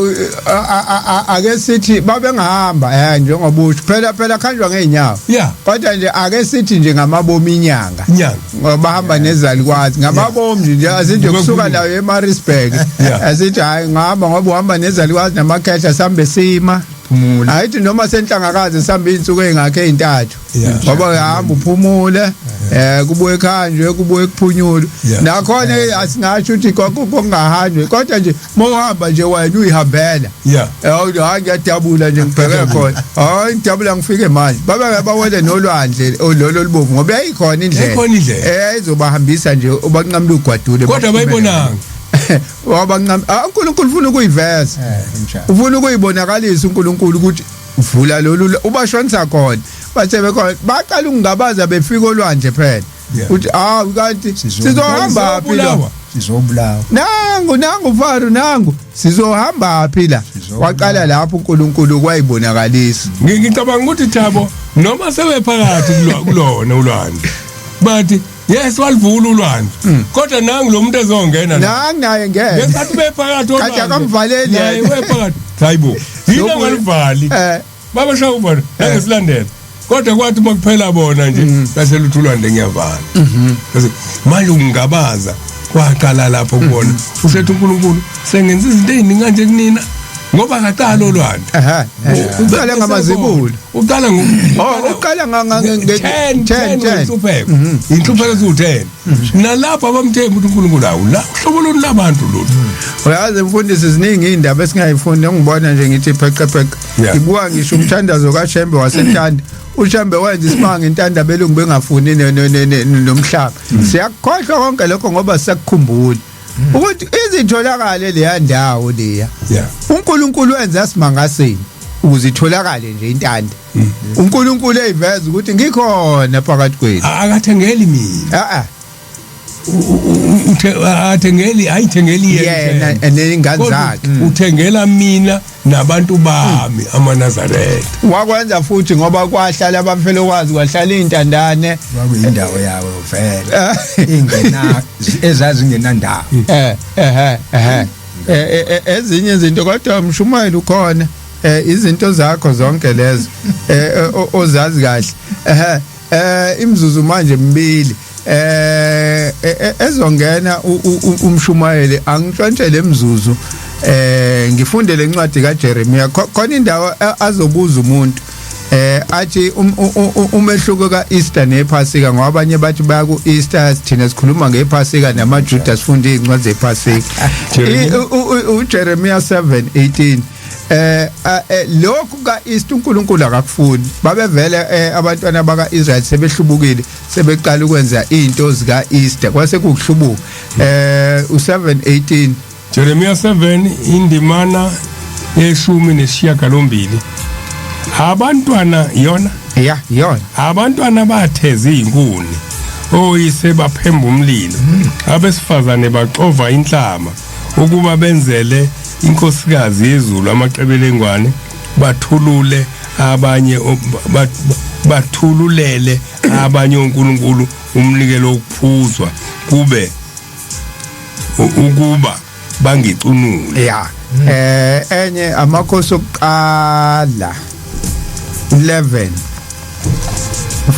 ake sithi babengahamba njengoba usho, phela khanjwa ngeenyawo. Kodwa nje ake sithi nje ngamabomu inyanga. Inyanga. Ngoba bahamba nezalikwazi ngamabomu nje, asithi kusuka la eMaritzburg, asithi hayi, ngihamba ngoba uhamba nezalikwazi namakhehla, sambe sima. Phumula. Ayithi noma senhlangakaze sambe insuku ezingakhe ezintathu. Ngoba uyahamba uphumule, kubuye khanjwe, kubuye kuphunyulwe. Nakhona asingasho ukuthi kwakungahanjwe, kodwa nje mawuhamba nje wena uyihambela. Hayi, ngiyadabula nje, ngibheke khona, hayi, ngidabula ngifike manje, babe bawele nolwandle lolo olubovu, ngoba yayikhona indlela. Yayikhona indlela. Ezobahambisa nje, ubanqamula ugwadule. Kodwa bayibonanga. Wabancam, uNkulunkulu ufuna ukuyiveza. Kunjalo. Ufuna ukuyibonakalisa uNkulunkulu ukuthi vula lolu, ubashonisa khona, bathe bekhona baqala ukungabaza befika olwandle phela. Uthi ah, kanti sizohamba phi la? Sizobulawa. Sizobulawa. Nangu, nangu Faro, nangu, sizohamba phi la? Waqala lapho uNkulunkulu kwayibonakalisa. Ngicabanga ukuthi, Thabo, noma sebephakathi kulona ulwandle, bathi yes, walivula ulwandle, kodwa nangu lo muntu ezongena la. Nangu naye ngeke. Ngesikhathi bephakathi Kanti olwandle, akamvaleli naye yena. wephakathi, hayibo, yini angalivali? Babashaya ubona nangesilandela, kodwa kwathi uma kuphela bona nje, base luthi ulwandle ngiyavala. Bese manje ukungabaza kwaqala lapho kubona. Usethi uNkulunkulu, sengenza izinto eziningi kanje kunina, ngoba akaqala olwandle. Uqala ngamazibulo. Uqala Oh, uqala nga 10. 10. 10. 10. Inhlupheko, inhlupheko eziwu-10, nalapho abamthemba ukuthi uNkulunkulu awu la, uhlobo lolu labantu lolu. Uyazi mfundisi, ziningi izindaba esingayifunda, ngibona nje ngithi pheqe pheqe. Ngibuka ngisho umthandazo kaShembe waseNtanda. uShembe wenza isimanga intanda, belungu bengafuni nomhlaba. Siyakukhohlwa konke lokho ngoba siyakukhumbula ukuthi izitholakale leya ndawo leya. uNkulunkulu wenza simangasini ukuze itholakale nje intanda. uNkulunkulu eyiveza ukuthi ngikhona phakathi kwenu. Akathengeli mina. Ah ah. Uthe athengeli, ayithengeli. Yena neyingane Kodwa zakhe. Uthengela mina nabantu bami amaNazaretha. Wakwenza futhi ngoba kwahlala abafelokazi, kwahlala intandane. Kwakuyindawo yawo vele, ingena ezazingenandawo. Eh eh eh ezinye izinto, kodwa mshumayeli ukhona, izinto zakho zonke lezo ozazi kahle. Imzuzu manje mibili ezongena umshumayeli, angitshontshele emzuzu, ngifunde lencwadi kaJeremiah. Khona indawo azobuza umuntu, athi umehluko kaEaster nePhasika, ngoba abanye bathi baya kuEaster, thina sikhuluma ngePhasika namaJuda, sifunda izincwadi zePhasika. uJeremiah 7:18, lokhu kaEaster uNkulunkulu akakufuni. Babevele abantwana bakaIsrael sebehlubukile, sebeqala ukwenza izinto zika Easter, kwase kukuhlubuka. U7:18. Jeremiah 7, indimana ye-18. Abantwana yona. Ya, yona. Abantwana batheze izinkuni, oyise baphemba umlilo, abesifazane baxova inhlama ukuba benzele inkosikazi yezulu amaqebelengwane, bathulule abanye bathululele abanye onkulunkulu umnikelo wokuphuzwa, kube ukuba bangicunule. Ya, enye amakhosi okuqala 11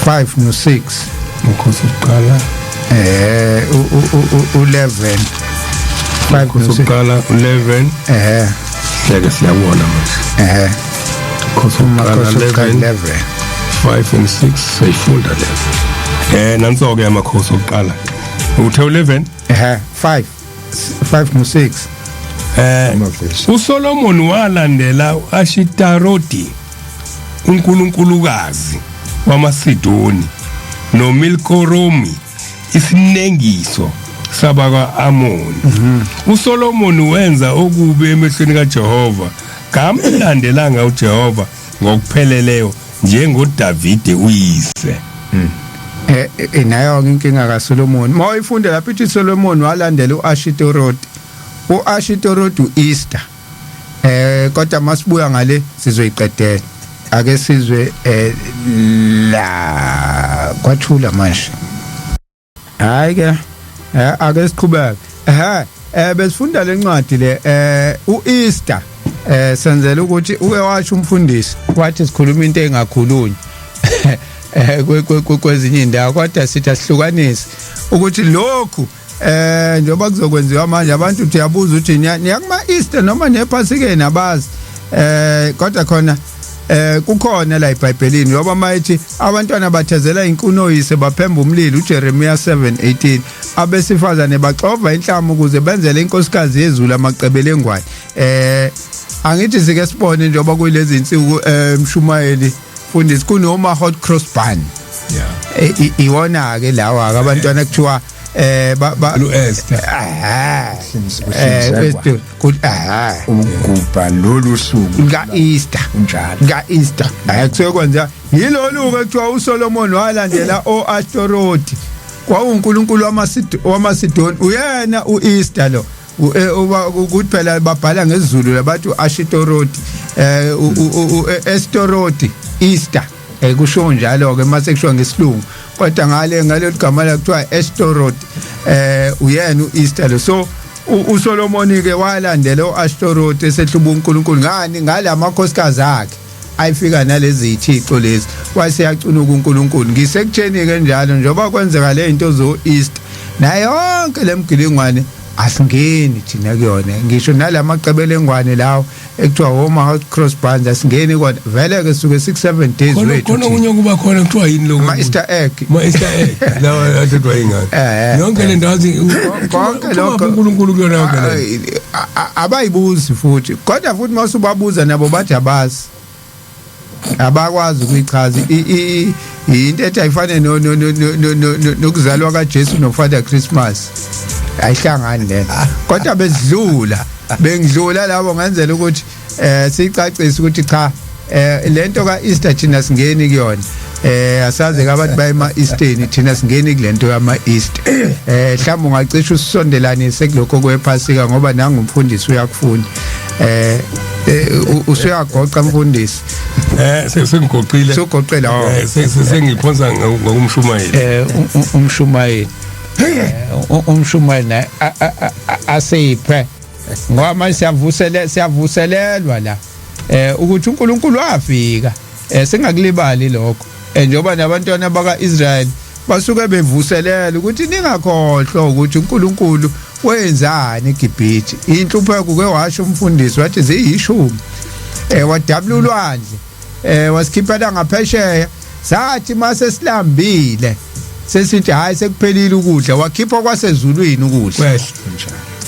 5 no 6. Amakhosi okuqala. U 11 5 no Amakhosi 6. okuqala 11. Hleke siyabona manje. Amakhosi okuqala. Amakhosi okuqala. 11. 11. 5 and 6, sayifunda lezo. Nanso ke amakhosi okuqala uthe 11. 5 5 no 6. Amavesi. uSolomon walandela uAshitaroti uNkulunkulukazi wamaSidoni noMilkoromi isinengiso sabakwa-Amoni. uSolomon wenza okubi emehlweni kaJehova, kamlandelanga uJehova ngokupheleleyo njengoDavide uyise. Nayo inkinga kaSolomon, mawuyifunda lapha, ithi Solomon walandela uAshitoroti. uAshitorodu Easter. Kodwa masibuya ngale sizoyiqedela. Ake sizwe la kwathula manje. Hayi ke, ake siqhubeke. Besifunda lencwadi le uEaster, senzela ukuthi uke washo umfundisi wathi sikhuluma into engakhulunywa kwezinye indawo, kodwa sithi asihlukanise ukuthi lokhu njengoba kuzokwenziwa manje abantu uyabuza ukuthi niya kuma Easter noma nephasikeni, abazi. Kodwa khona kukhona la eBhayibhelini, ngoba mayithi abantwana bathezela inkunoyise baphemba umlilo, uJeremiah 7:18, abesifazane baxova inhlama ukuze benzele inkosikazi yezulu amaqebelengwane. Angithi sike sibone njengoba kuyilezi insuku, mshumayeli fundisi, kunoma hot cross bun. Iwona ke lawa abantwana kuthiwa ba Lu Esther. Ukugubha lolu suku ka Easter. Kunjalo. Ka Easter kusuke kwenza yilolu ke kuthiwa uSolomon walandela oAshtoroti, kwawuNkulunkulu wamaSidoni, uyena uEaster lo. Ukuthi phela babhala ngesiZulu labathi uAshitoroti, Estoroti Easter, kusho njalo ke mase kushiwa ngesilungu, kodwa ngale ngaleli gama la kuthiwa Estorot, uyena uEaster lo. So uSolomon ke walandela uAshtorot esehluba uNkulunkulu ngani ngalamakhosikazi akhe ayifika nalezi zithixo lezi, waseyacunuka uNkulunkulu. Ngisekutsheni ke njalo njengoba kwenzeka le zinto zo Easter nayo yonke lemgilingwane, asingeni thina kuyona, ngisho nalamaqebelengwane lawo ekuthiwa homa hot cross buns, asingeni kona vele ke, suke 6 7 days wethu. Khona okunye kuba khona, kuthiwa yini lokho? Ama Easter egg. Ma Easter egg lawa athathwa ingane. Yonke le ndawo konke lokho. uNkulunkulu kuyona yonke le. Abayibuzi futhi, kodwa futhi masubabuza nabo bathi abazi, abakwazi ukuyichaza. Into ethi ayifane nokuzalwa kaJesu no Father Christmas, ayihlangani lena. Kodwa bezidlula, bengidlula labo ngenzela ukuthi sicacise ukuthi cha, lento ka Easter thina singeni kuyona. Asaze ke abantu bayema Eastern, thina singeni kulento yama East. Mhlawumbe ungacisha usondelanise kulokho kwephasika, ngoba nangumfundisi uyakufunda. Usuyagoqa mfundisi. Sengigoqile. Sugoqela, oh. Sengiphonsa ngokumshumayeli. Umshumayeli, umshumayeli asiphe, ngoba manje siyavusele, siyavuselelwa la ukuthi uNkulunkulu wafika, singakulibali lokho, njengoba nabantwana bakaIsrael basuke bevuselela ukuthi ningakhohlwa ukuthi uNkulunkulu wenzani eGibhithe. Inhlupheko ke washo umfundisi wathi ziyishumi, wadabula ulwandle, wasikhiphela ngaphesheya. Sathi mase silambile sesithi hayi, sekuphelile ukudla, wakhipha kwasezulwini ukudla. Kwehla.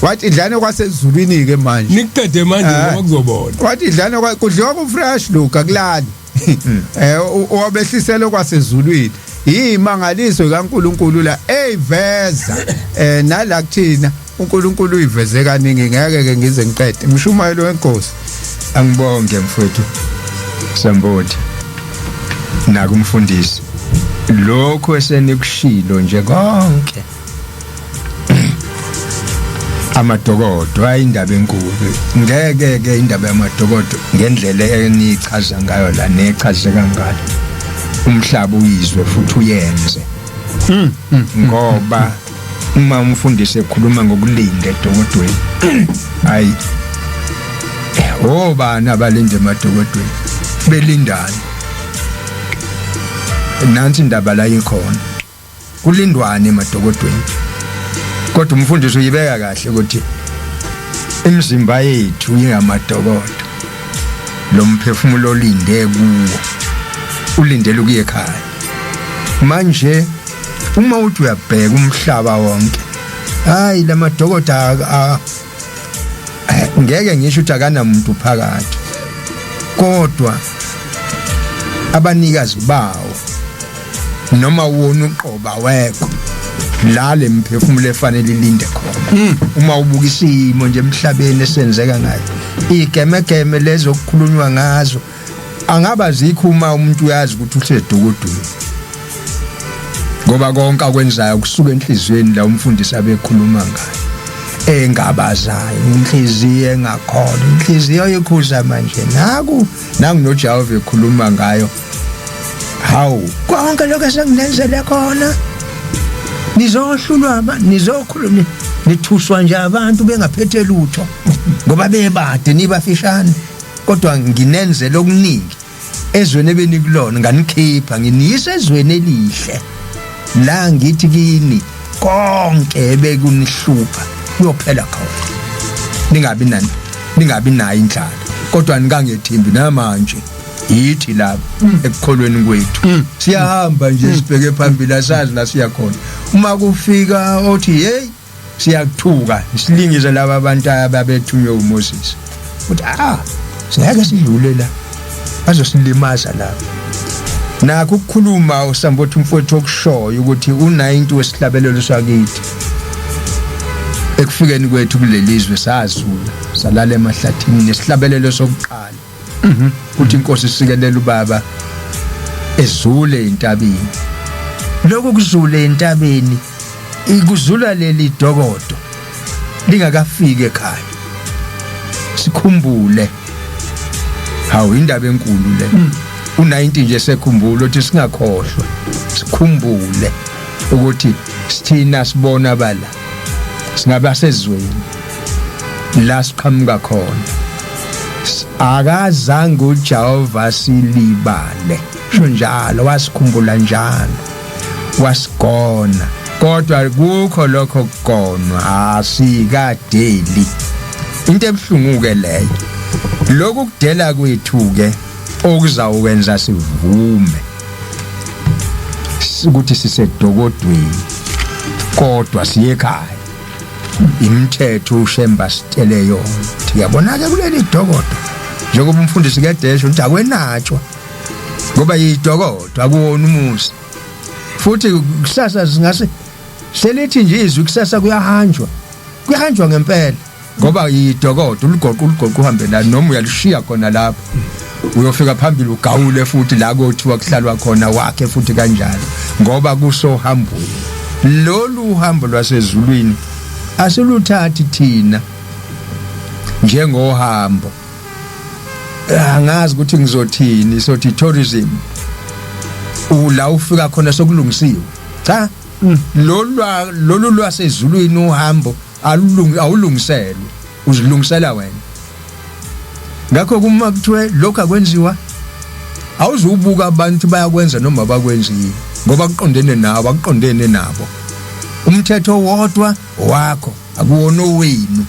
Wathi idlane kwasezulwini ke manje. Nikuqede manje ngoba kuzobona. Wathi idlane, kudliwa ku fresh lokhu, akulali. Owabehlisela kwasezulwini, yimangaliso kaNkuluNkulu la eyiveza. Nala kuthina uNkulunkulu uyiveze kaningi, ngeke ke ngize ngiqede, mshumayelo wenkosi. Angibonge mfowethu Sambodi nakumfundisi, lokho esenikushilo nje konke, amadokodo hayi indaba enkulu. Ngeke ke indaba yamadokodo ngendlela enichaza ngayo la nechaze kangaka umhlaba uyizwe futhi uyenze, ngoba uma umfundisi ekhuluma ngokulinda edokodweni, hayi, obani abalinde emadokodweni, belindani? Nansi indaba la ikhona, kulindwane emadokodweni. Kodwa umfundisi uyibeka kahle ukuthi imizimba yethu ingamadokodo, lo mphefumulo olinde kuwo ulindele ukuya ekhaya. Manje uma uthi uyabheka umhlaba wonke, hayi, lamadokodo ngeke ngisho ukuthi akanamuntu phakathi, kodwa abanikazi bawo noma wona uqoba wekho la lemphefumulo efanele ilinde khona. Uma ubuka isimo nje emhlabeni esenzeka ngayo, igemegeme lezo okukhulunywa ngazo angaba zikho uma umuntu uyazi ukuthi usedokodweni, ngoba konke akwenzayo kusuka enhliziyweni la umfundisi abekhuluma ngayo. Engabazayo, inhliziyo engakholwa, inhliziyo ikhuza manje. Naku nangu noJehova ekhuluma ngayo. Hawu, konke lokho esenginenzele khona, nizohlulwa, nizokhuluma, nithuswa nje abantu bengaphethe lutho ngoba bebade nibafishane, kodwa nginenzele okuningi ezweni ebenikulona, nganikhipha nginiyisa ezweni elihle la ngithi kini konke ebekunihlupha kuyophela khona, ningabi nani, ningabi nayo indlala, kodwa nikangethembi namanje. Yithi lapha ekukholweni kwethu siyahamba nje sibheke phambili, asazi la siya khona. Uma kufika othi hey, siyakuthuka, silingise laba abantu ababethunywe uMoses, uthi ah, singeke sidlule la, bazosilimaza lapha. Nakho ukukhuluma usambothi umfowethu okushoyo ukuthi u90 wesihlabelelo sakithi ekufikeni kwethu kulelizwe sazula salala emahlathini nesihlabelelo sokuqala kuthi inkosi isikelela ubaba ezule entabeni. Lokhu kuzule entabeni ikuzula leli dokodo lingakafiki ekhaya, sikhumbule. Hawu, indaba enkulu le. U90 nje sekhumbula ukuthi singakhohlwa, sikhumbule ukuthi sithina sibona bala singaba sezweni la siqhamuka khona. Akazange uJehova silibale, sho njalo, wasikhumbula njalo, wasigona, kodwa kukho lokho kugonwa asikadeli. Into ebuhlungu ke leyo, lokhu kudela kwethu ke okuzawukwenza sivume ukuthi sisedokodweni kodwa siye ekhaya. Imithetho uShemba sitele yona, uyabona ke kuleli dokodo, njengoba umfundisi kedesho ukuthi akwenatshwa ngoba yidokodo, akuwona umuzi. Futhi kusasa singase selithi nje izwi kusasa kuyahanjwa, kuyahanjwa ngempela ngoba yidokodo, uligoqa uligoqa uhambe la noma uyalishiya khona lapho, uyofika phambili ugawule futhi la kothiwa kuhlalwa khona wakhe futhi kanjalo, ngoba kusohambweni lolu uhambo lwasezulwini asiluthathi thina njengohambo. Angazi ukuthi ngizothini, sothi tourism ula ufika khona sokulungisiwe. Cha, lolu lolu lwasezulwini uhambo alulungi, awulungiselwe, uzilungisela wena. Ngakho kuma kuthiwe lokhu akwenziwa, awuzubuka abantu bayakwenza noma bakwenziwe, ngoba kuqondene nawe, akuqondene nabo. Umthetho wodwa wakho, akuwona owenu.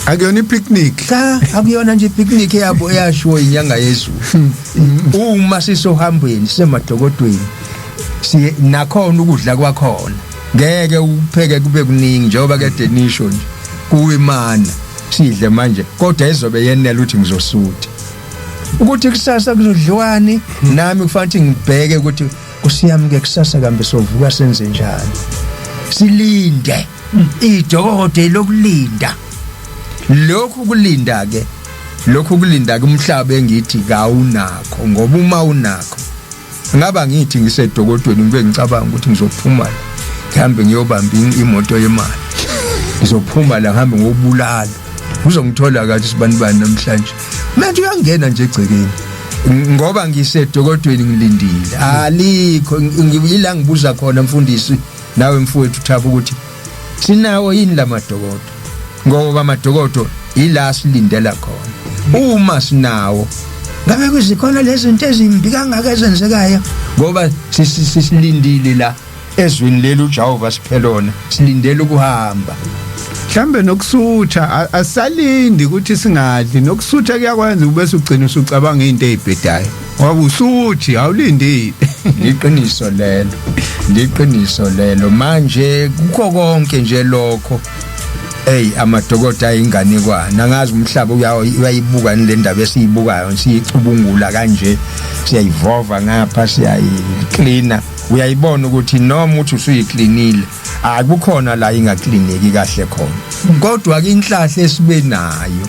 Akuyona ipicnic. Cha, akuyona nje ipicnic yabo eyashiwo inyanga yezulu. Uma sisohambweni sisemadokodweni, siye nakhona ukudla kwakhona ngeke upheke kube kuningi njengoba kade nisho nje kuwimana sidle manje, kodwa izobe yenela ukuthi ngizosutha ukuthi kusasa kuzodliwani. Nami kufanele ngibheke ukuthi kusiyami ke kusasa kambe sovuka senze njani, silinde idokode lokulinda. Lokhu kulinda ke, lokhu kulinda ke umhlaba engithi kawunakho, ngoba uma unakho ngaba ngithi ngisedokodweni ngibe ngicabanga ukuthi ngizophuma la ngihambe ngiyobamba imoto yemali, ngizophuma la ngihambe ngobulala, uzongithola kathi sibani bani namhlanje. Manje uyangena nje egcekeni ngoba ngisedokodweni ngilindile, alikho. Ila ngibuza khona mfundisi nawe mfowethu Thabo ukuthi sinawo yini lamadokodo, ngoba amadokodo ila silindela khona. Uma sinawo ngabe kuzikhona lezi zinto ezimbi kangaka ezenzekayo, ngoba sisilindile la ezweni leli uJehova siphelona, silindele ukuhamba. Mhlambe nokusutha asalindi ukuthi singadli, nokusutha kuyakwenza ubese ugcina usucabanga izinto ezibhedayo ngoba usuthi awulindile. Liqiniso lelo, liqiniso lelo. Manje kukho konke nje lokho, hey, amadokoda ayinganekwane. Angazi umhlaba uyayibuka le ndaba esiyibukayo, siyicubungula kanje, siyayivova ngapha, siyayiklina. Uyayibona ukuthi noma uthi usuyiklinile, akukhona la ingakliniki kahle khona, kodwa ke inhlahla esibe nayo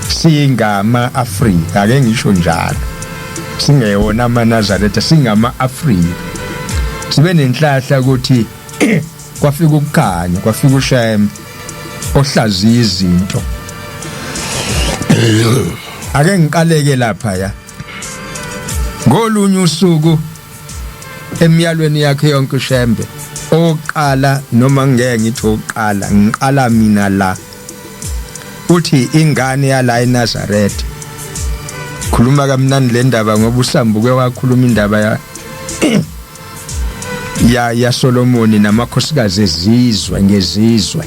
singama Afrika, ake ngisho njalo, singewona amaNazaretha, singama Afrika, sibe nenhlahla ukuthi kwafika ukukhanya, kwafika uShembe. Ohlaziya izinto. Ake ngiqaleke lapha ya. Ngolunye usuku emyalweni yakhe yonke uShembe oqala noma ngeke ngithi oqala ngiqala mina la uthi ingane yala eNazaretha khuluma kamnandi le ndaba ngoba usambuke wakhuluma indaba ya ya ya Solomoni namakhosikazi ezizwe ngezizwe.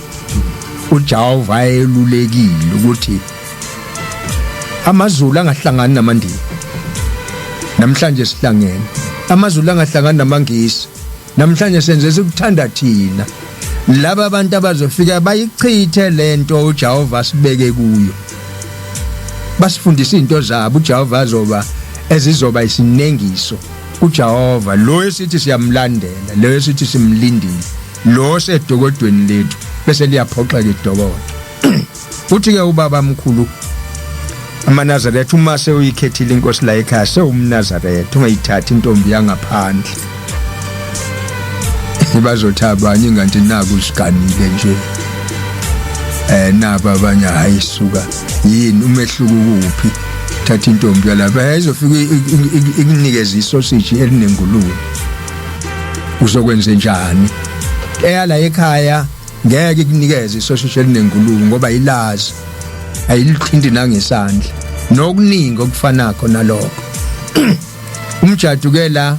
uJehova ayelulekile ukuthi amaZulu angahlangani namaNdiya. Namhlanje sihlangene. AmaZulu angahlangani namaNgisi. Namhlanje senze sikuthanda thina. Laba abantu abazofika bayichithe lento uJehova sibeke kuyo. Basifundisa izinto zabo uJehova azoba ezizoba isinengiso kuJehova. Lo esithi siyamlandela, lo esithi simlindile, lo sedokodweni lethu bese liyaphoxeka idokodo. Uthi ke ubaba mkhulu amaNazaretha uma sewuyikhethile inkosi la ekhaya sewumNazaretha ungayithathi intombi yangaphandle. Bazothi abanye nganti naku siganile nje. Naba abanye hayi suka yini umehluko kuphi? Thatha intombi yalapha izofika ikunikeze isausage elinengulube. Uzokwenza njani? Eyala ekhaya ngeke ikunikeze isausage elinengulube ngoba ilazi ayilithinti nangesandla nokuningi okufanakho nalokho. Umjadu ke la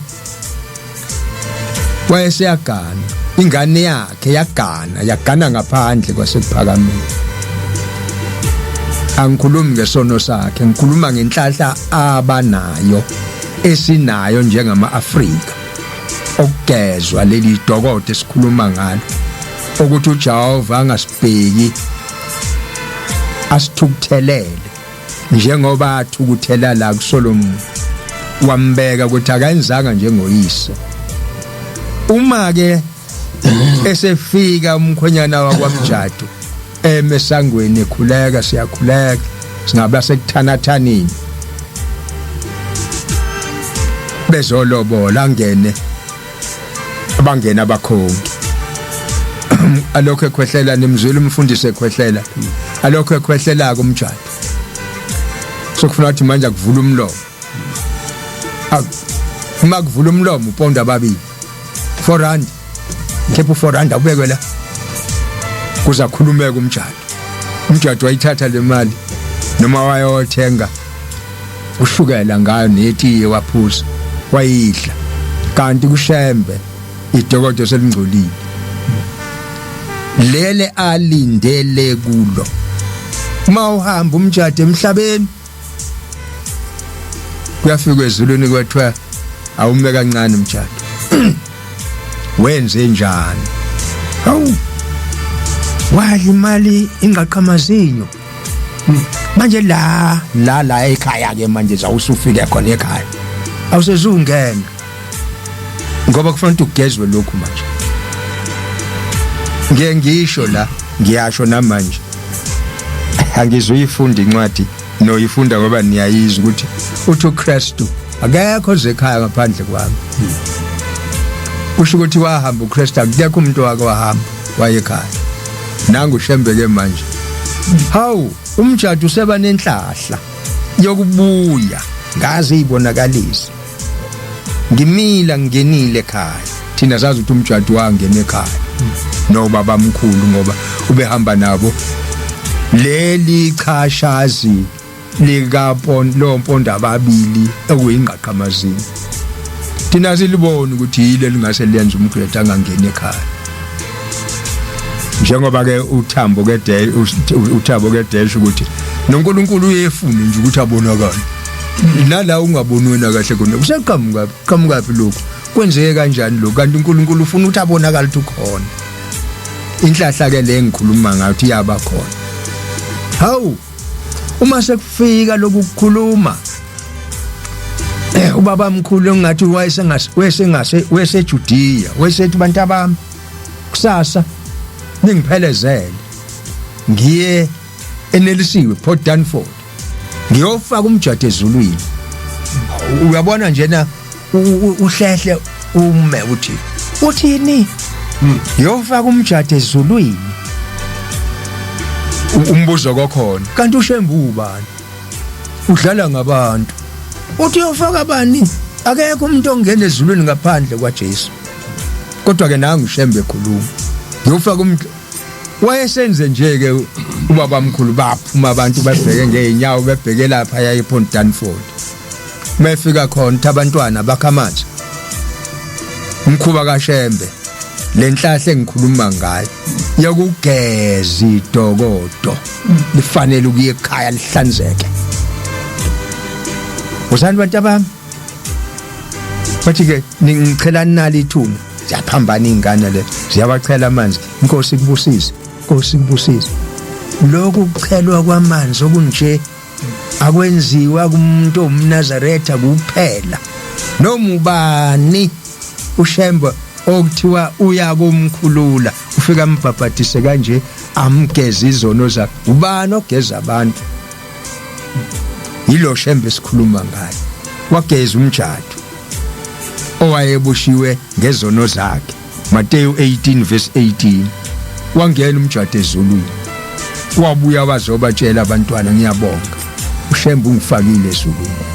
wayeseyagana ingane yakhe yagana yagana ngaphandle kwasekuphakameni. Angikhulumi ngesono sakhe, ngikhuluma ngenhlahla abanayo esinayo njengama-Afrika okugezwa leli dokodo esikhuluma ngalo ukuthi uJehova angasibheki asithukuthelele njengoba athukuthela la kuSolomon wambeka ukuthi akayenzanga njengoyise. Uma ke esefika umkhwenyana wakwaMjadu emesangweni ekhuleka, siyakhuleka singaba sekuthanathanini bezolobola angene abangena abakhongi alokho ekhwehlela nimzwile umfundisi ekhwehlela alokho ekhwehlela kumjadu sokufuna ukuthi manje akuvula umlomo. Uma kuvula umlomo uponda ababili 4 rand khepha u4 rand awubekwe la kuza khulumeka umjadu. Umjadu wayithatha le mali noma wayothenga ushukela ngayo netiye waphuza wayidla, kanti kushembe idokodo selingcolile lele alindele kulo. Uma uhamba umjadu emhlabeni kuyafika ezulwini kwethiwa awume kancane umjadu wenze njani? Hawu, wadla imali ingaqhamazinyo manje la la la ekhaya ke manje zawusufike khona ekhaya awusezungena ngoba kufanele ugezwe lokhu manje. Ngiye ngisho la, ngiyasho namanje, angizuyifunda incwadi noyifunda ngoba niyayizwa ukuthi uthi uKristu akekho ozekhaya ngaphandle kwami. Kusho ukuthi wahamba uKristu, akekho umuntu wake wahamba wayekhaya. Nangu Shembe ke manje, hawu umjadu useba nenhlahla yokubuya ngaze ibonakalise ngimila ngingenile ekhaya. Thina sazi ukuthi umjadu wangena ekhaya nobaba mkhulu ngoba ubehamba nabo. Leli chashazi lika lo mpondo ababili okuyingqaqhamazini thina silibona ukuthi yile lingase liyenze umgredo angangeni ekhaya, njengoba ke uthambo ke uthabo ke dash ukuthi noNkulunkulu uyefuna nje ukuthi abonakale nala ungaboni wena kahle khona kuseqhamuka qhamuka phi lokhu kwenzeke kanjani lokhu, kanti uNkulunkulu ufuna ukuthi abonakale ukuthi ukhona. Inhlahla ke le ngikhuluma ngayo ukuthi iyaba khona. Hawu, uma sekufika lokukhuluma ubaba mkhulu engathi wayesengase wayesengase wayeseJudea wayesethi bantu abami kusasa ningiphelezele ngiye enelisiwe Port Dunford ngiyofaka umjadu ezulwini. Uyabona njena uhlehle ume uthi uthini? Ngiyofaka umjadu ezulwini. Umbuzo kokhona, kanti uShembe ubani? Udlala ngabantu. Uthi uyofaka bani? Akekho umuntu ongena ezulwini ngaphandle kwaJesu. Kodwa ke nangu uShembe ekhuluma, ngiyofaka umuntu wayesenze nje ke ubaba mkhulu, baphuma abantu babheke ngeenyawo bebheke lapha ya ePont Danford. Mefika khona abantwana bakha amanzi, umkhuba kaShembe lenhlahla engikhuluma ngayo yokugeza idokodo lifanele ukuya ekhaya lihlanzeke. Usani bantu abami, bathi ke ngichela nali ithuna, ziyaphambana izingane le, ziyawachela amanzi. Inkosi kubusise, Inkosi kubusise. Lokhu kuchelwa kwamanzi okunje akwenziwa kumuntu omNazaretha kuphela, noma ubani uShembe okuthiwa uyakumkhulula ufika ambhabhadise kanje, amgeze izono zakhe. Ubani ogeza abantu? Yilo Shembe esikhuluma ngayo. Wageza umjadu owayebushiwe ngezono zakhe, Mateyu 18 verse 18. Wangena umjadu ezulwini, wabuya wazobatshela abantwana, ngiyabonga uShembe ungifakile ezulwini.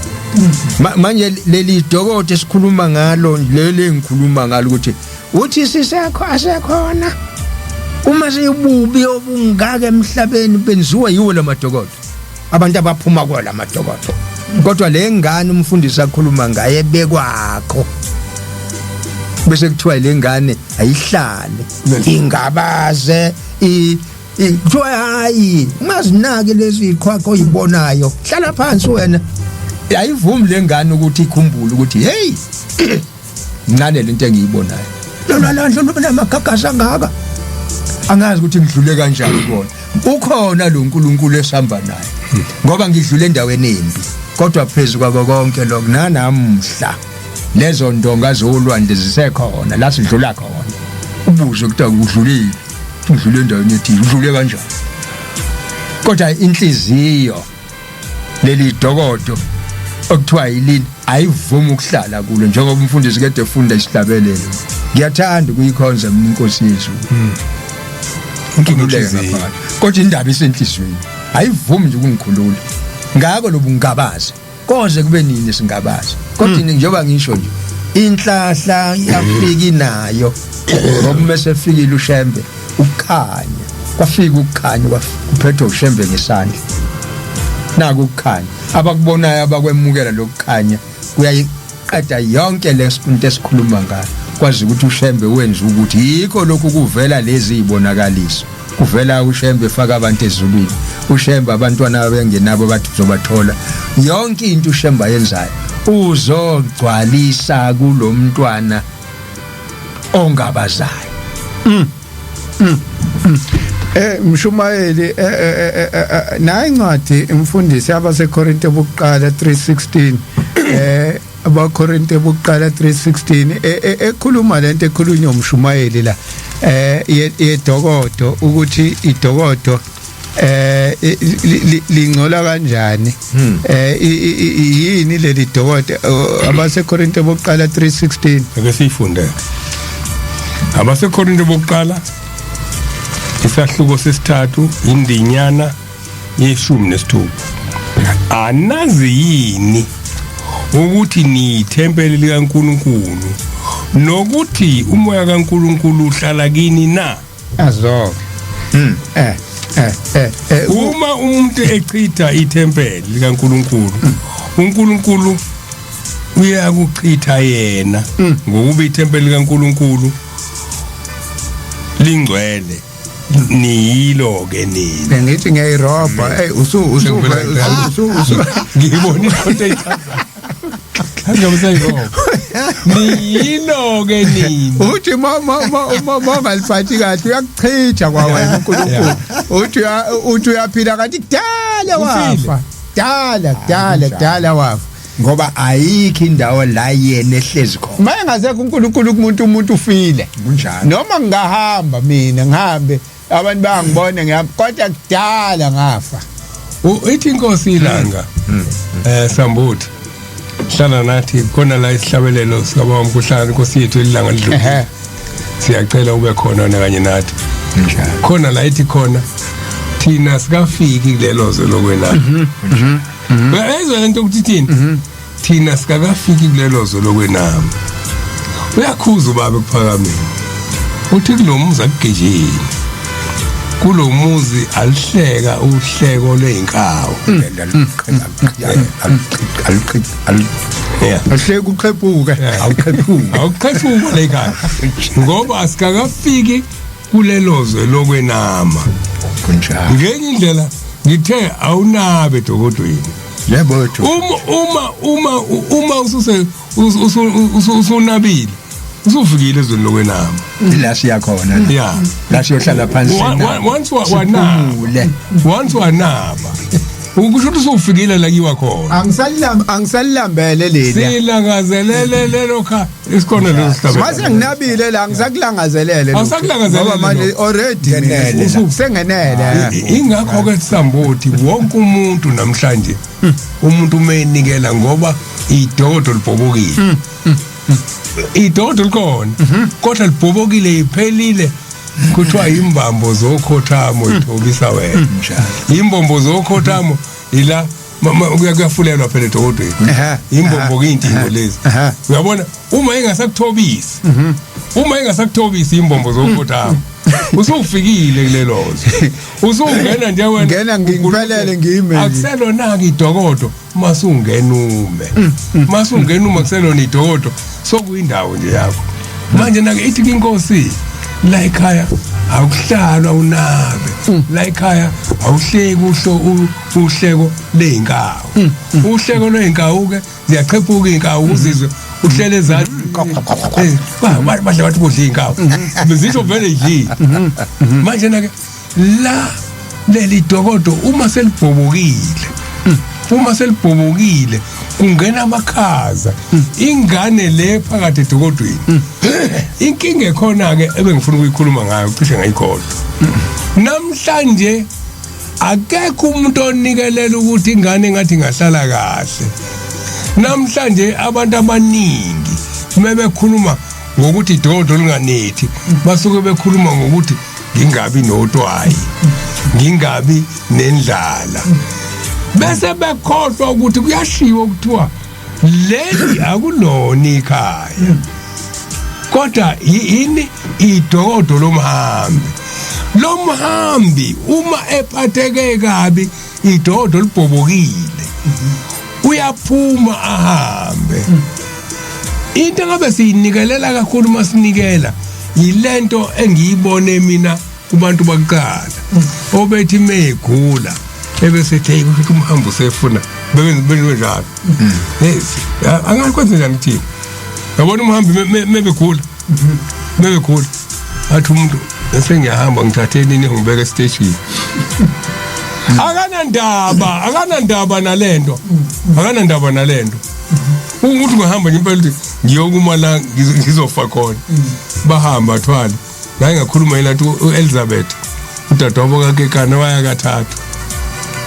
Manje leli dokodo esikhuluma ngalo, leli engikhuluma ngalo, ukuthi uthi sisekho asekhona uma seyububi obungaka emhlabeni benziwa yiwo lamadokodo, abantu abaphuma kuwo lamadokodo. Kodwa le ngane umfundisi akhuluma ngaye bekwakho, bese kuthiwa le ngane ayihlale ingabaze, kuthiwa hayi, ungazinaki lezi iqhwaqo oyibonayo, hlala phansi wena. Ayivumi le ngane ukuthi ikhumbule ukuthi hey, incane lento engiyibonayo, lona landlo lunamagagasi angaka, angazi ukuthi ngidlule kanjani kona. Ukhona lo nkulunkulu esihamba naye, ngoba ngidlule endaweni embi. Kodwa phezulu kwako konke lokho, nanamhla lezo ndonga zolwandle zisekhona la sidlula khona. Ubuze ukuthi udlulile, udlule endaweni ethile, udlule kanjani? Kodwa inhliziyo, leli dokodo okuthiwa yilini, ayivumi ukuhlala kulo, njengoba umfundisi kade efunda isihlabelelo. Ngiyathanda ukuyikhonza mina inkosi yezulu, Inkinga ngaphakathi, kodwa indaba isenhlizweni, ayivumi nje ukungikhulula. Ngakho lobungabaza koze kube nini singabaza? Kodwa njengoba ngisho nje, inhlahla yafika inayo, ngoba uma sefikile uShembe, ukukhanya kwafika, ukukhanya kuphethwe uShembe ngesandla. Naku ukukhanya abakubonayo, abakwemukela lokukhanya, kuyayiqeda yonke lesinto esikhuluma ngayo. Kwazi ukuthi uShembe wenza ukuthi yikho lokhu kuvela lezi zibonakaliso, kuvela uShembe efaka abantu ezulwini, uShembe abantwana abengenabo bathi uzobathola. Yonke into uShembe ayenzayo uzogcwalisa kulomntwana ongabazayo. Mshumayeli, nayi incwadi imfundisi abaseKorinte bokuqala 3:16, abaKorinte bokuqala 3:16, ekhuluma lento ekhulunywa umshumayeli la yedokodo, ukuthi idokodo lingcola kanjani, yini leli dokodo? AbaseKorinte bokuqala 3:16. Ake siyifunde abaseKorinte bokuqala isahluko sesithathu, indinyana ye-16. Anazi yini ukuthi niyithempeli likaNkulunkulu nokuthi umoya kaNkulunkulu uhlala kini na? Azo Uma umuntu echitha ithempeli likaNkulunkulu, uNkulunkulu uyakuchitha yena, ngokuba ithempeli likaNkulunkulu lingcwele, niyilo ke nina. Bengithi ngiyayirobha, hey, usu usu usu usu Ngibona into eyichazayo, ngabe sayirobha, niyilo ke nina. Uthi ma ungaliphathi kahle, uyakuchitha kwawena uNkulunkulu. Uthi uyaphila kanti kudala wafa, dala dala dala wafa. Ngoba ayikho indawo la yena ehlezi khona. Maye ngasekho uNkulunkulu kumuntu, umuntu ufile. Kunjalo. Noma ngingahamba mina, ngihambe, abantu bayangibona ngihamba, kodwa kudala ngafa. Ithi inkosi ilanga sambuthi hlala nathi khona la, isihlabelelo sikababa mkhuhlane, inkosi yethu ilanga lidlule. Siyacela ube khona wena kanye nathi. Njalo. Khona la ithi khona, Thina sikafiki kulelo zwe lokwenama. Uyayizwa lento ukuthi thini? Thina sikakafiki kulelo zwe lokwenama. Uyakhuza ubaba ekuphakameni, uthi kulo muzi akugejeni, kulo muzi alihleka uhleko lweyinkawu. Yeah. Ahleke uqhephuke. Awuqhephuki. Awuqhephuka lekhaya ngoba asikakafiki kulelo zwe lokwenama. Kunjalo. Ngenye indlela ngithe awunabe edokodweni. Yebo jo. Uma ususe usunabile, usufikile ezweni lokwenama. La siyakhona la. La siyohlala phansi. Once wanaba, Siphumule. once wanaba, ukusho ukuthi usufikile la kiwa khona. Angisalilambele leli. Silangazelele lelo kha isikhona leso sihlabelo. Mase nginabile la, ngisakulangazelele lokhu. Awusakulangazelele Ngoba manje lokhu. already Ngenele mina la. sengenele. Ingakho ke sambothi wonke umuntu namhlanje, umuntu umenikela ngoba idodo libhobokile. Idodo likhona kodwa libhobokile, iphelile. Kuthiwa imbambo zokhothamo ithobisa wena. Imbombo zokhothamo ila kuyafulelwa phela edokodweni. Imbombo kuyintingo lezi. Uyabona, uma ingasakuthobisi, uma ingasakuthobisi imbombo zokhothamo, usufikile kulelo zwe, usungena nje wena. Ngena ngiphelele ngime nje. Akuselona-ke idokodo masungena ume, masungena uma kuselona idokodo, sokuyindawo nje yakho manje. Nake ithi inkosi la ekhaya akuhlalwa unabe, la ekhaya awuhleki uhlo uhleko leyinkawu. Uhleko lweyinkawu ke ziyaqhephuka inkawu, uzizwe uhlele ezathi badla bathi kudla inkawu, zisho vele idlile. Manje nake la leli dokodo uma selibhobokile, uma selibhobokile kungena amakhaza, ingane le phakathi edokodweni. Inkinga ekhona ke ebengifuna ukuyikhuluma ngayo, cishe ngayikhohlwa namhlanje, akekho umuntu onikelela ukuthi ingane engathi ingahlala kahle. Namhlanje abantu abaningi mebekhuluma ngokuthi idodo linganethi, basuke bekhuluma ngokuthi ngingabi notwayi, ngingabi nendlala, bese bekhohlwa ukuthi kuyashiwo kuthiwa leli akulona ikhaya kodwa yini, idokodo lomhambi. Lomhambi uma ephatheke kabi, idodo libhobokile, uyaphuma ahambe. Into ngabe siyinikelela kakhulu masinikela yilento engiyibone mina kubantu bakuqala obethi megula ebesethi, hey, kusho ukuthi umhambo usefuna bebe njalo. Yes, angakwenza njani kuthini? Yabona, umhambi mebegula, mebegula athi umuntu sengiyahamba, ngithathe nini, ngibeke estation. Akanandaba, akanandaba nalento, akanandaba nalento. Ukuthi ungahamba nje impela uthi ngiyokuma la, ngizofa khona. Bahamba thwala ngaye ngakhuluma yena, athi u-Elizabeth udadewabo kaKekana waya kathathu,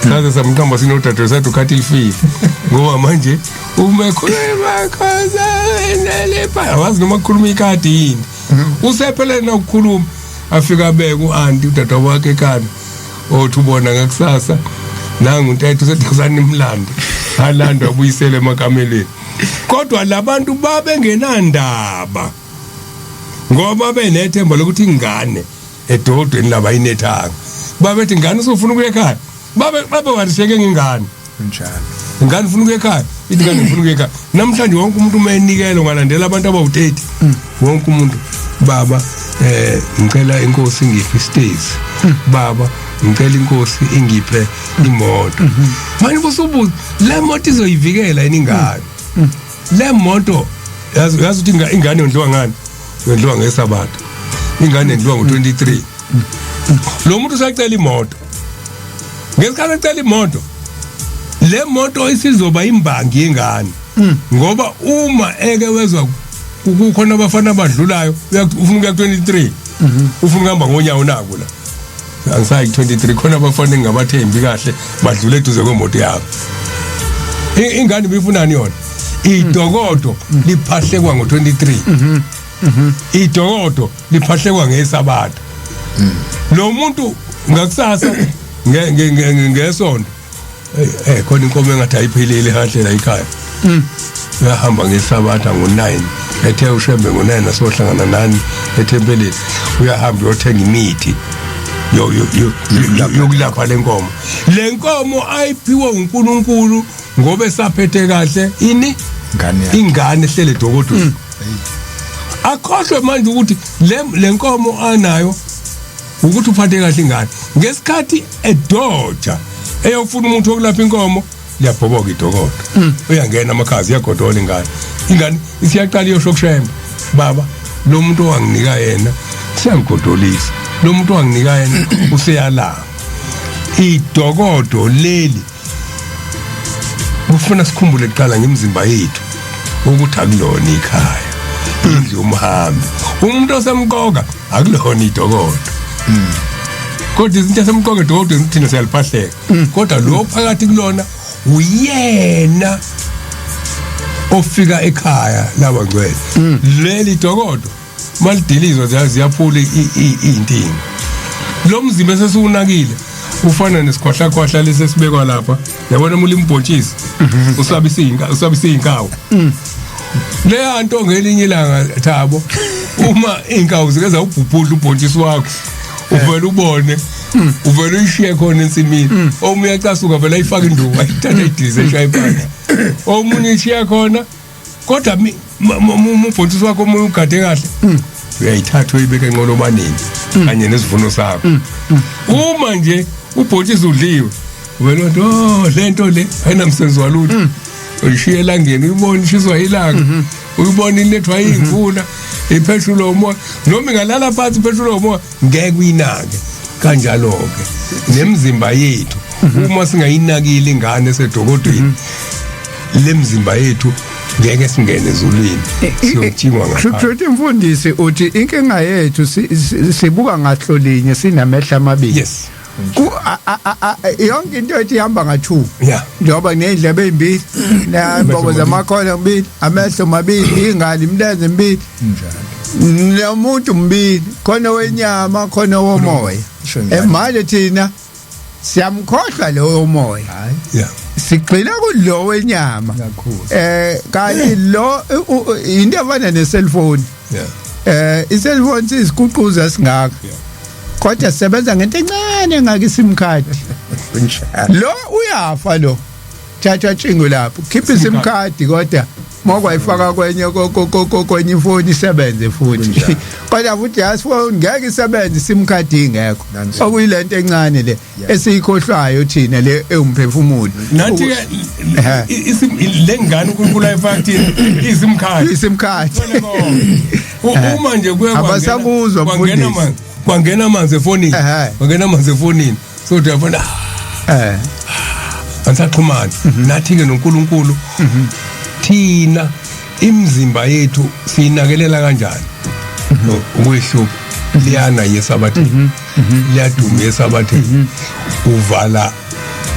saze samqamba sinodadewethu sathi ukhathi lifile, ngoba manje uma ekhuluma awazi noma kukhuluma ikadi yini, usephelele nokukhuluma. Afika abeke u-anti udadewabo kaKekana, othi ubona ngakusasa nangu untetho useduzane imlando, alandwa abuyisele emakameleni. Kodwa labantu babengenandaba ngoba benethemba lokuthi ingane edodweni laba inethanga. Babethi ingane usufuna ukuya ekhaya, babe warisheke ngengane. Kunjalo. Ingane ufuna ukuya ekhaya, ithi ingane ngifuna ukuya ekhaya. Namhlanje wonke umuntu uma enikela, ungalandela abantu abawu-30, wonke umuntu, baba, ngicela inkosi ingiphe isitezi, baba, ngicela inkosi ingiphe imoto. Manje busubuza, le moto izoyivikela yini ingane? Le moto, yazi ukuthi ingane yondliwa ngani? Yondliwa ngesabatha. Ingane yondliwa ngo-23. Lo muntu usacela imoto. Ngesikhathi ecela imoto, le moto isizoba imbangi yengane, ngoba uma eke wezwa kukhona abafana abadlulayo, ufuna ukuya ku-23, ufuna ukuhamba ngonyawo naku la, angisayi ku-23, khona abafana engingabathembi kahle badlule eduze kwemoto yami. Ingane ibifunani yona? Idokodo liphahlekwa ngo-23, idokodo liphahlekwa ngesabatha. Lo muntu ngakusasa Ngesonto khona inkomo engathi ayiphelile kahle la ekhaya. Uyahamba ngesabatha ngo9, ethe uShembe ngo9 asohlangana nani ethempelini. Uyahamba uyothenga imithi yokulapha lenkomo. Lenkomo ayiphiwe uNkulunkulu ngoba esaphethe kahle ini Ingane yakhe. Ingane ehlele edokodweni. Akhohlwe manje ukuthi le nkomo anayo ukuthi uphathe kahle ingane. Ngesikhathi edoja eyofuna umuntu wokulapha inkomo, liyabhoboka idokodo, uyangena amakhazi, iyagodola ingane. Ingane isiyaqala iyosho kuShembe, "Baba, lo muntu owanginika yena siyangigodolisa, lo muntu owanginika yena useyalamba." Idokodo leli kufuna sikhumbule kuqala ngemizimba yethu ukuthi akulona ikhaya, indlu yomhambi. Umuntu osemqoka akulona idokodo, kodwa izinto esemqoka edokodweni thina siyaliphahleka, kodwa lo phakathi kulona uyena ofika ekhaya labangcwele. Leli dokodo malidilizwa ziyaphula iy'ntingo. Lo mzimba esesiwunakile ufana nesikhwahlakhwahla lesi esibekwa lapha, yabona, uma ulimbhontshisi usabisa usabisa iy'nkawu. Leya nto ngelinye ilanga, Thabo, uma iy'nkawu zike zawubhubhudla ubhontshisi wakho, uvele ubone, uvele uyishiye khona ensimini. Omunye uyacasuka, vele ayifake induku, ayithathe, ayidilize, eshaye phansi. Omunye ishiya khona, kodwa ubhontshisi wakho omunye ugade kahle, uyayithatha uyibeke enqolobaneni kanye nesivuno sakho. Uma nje ubhontshisi udliwe, wena uthi, "Oh, le nto le ayinamsebenzi walutho." Uyishiye elangeni, uyibone ishiswa ilanga, uyibone ilethwa iy'mvula, ipheshulwe umoya, noma ingalala phansi ipheshulwe umoya, ngeke uyinake. Kanjalo-ke nemizimba yethu, uma singayinakile ingane esedokodweni, lemizimba yethu ngeke singene ezulwini, siyotshingwa ngaphansi. Shuthi mfundisi, uthi inkinga yethu sibuka ngahlolinye, sinamehla amabili. Yes. Ku yonke into ethi ihamba nga2. Njengoba ney'ndlebe ey'mbili, nembobo zamakhono mbili, amehlo mabili, ingalo, imilenze mibili, Njalo. Nomuntu mbili, khona wenyama, khona womoya. Isho njalo. Manje thina siyamkhohlwa lowo moya. Hayi. Sigxila kulo wenyama. Kakhulu. Kanti lo into efana ne-cellphone. I-cellphone sisiguquza singaka, kodwa sisebenza ngento encane engaka, i-SIM card. Kunjalo. Lo uyafa, lo thatha tshingo lapho, khipha i-SIM card, kodwa mokwayifaka kwenye kwenye ifoni isebenze futhi. Kunjalo. Kodwa futhi yasifoni ngeke isebenze i-SIM card ingekho. Nansi. Okuyilento encane le esiyikhohlwayo thina, le ewumphefumulo. Nathi ke le ngane uNkulunkulu ayifaka kuthina i-SIM card. I-SIM card. Uma nje kuye Abasakuzwa, kwangena mfundisi. amanzi, kwangena amanzi efonini, kwangena amanzi efonini, so uyabona, angisaxhumani. Nathi ke noNkulunkulu, thina imizimba yethu siyinakelela kanjani? Ukuyihlupha liyana yesabatheni, liyaduma yesabatheni, uvala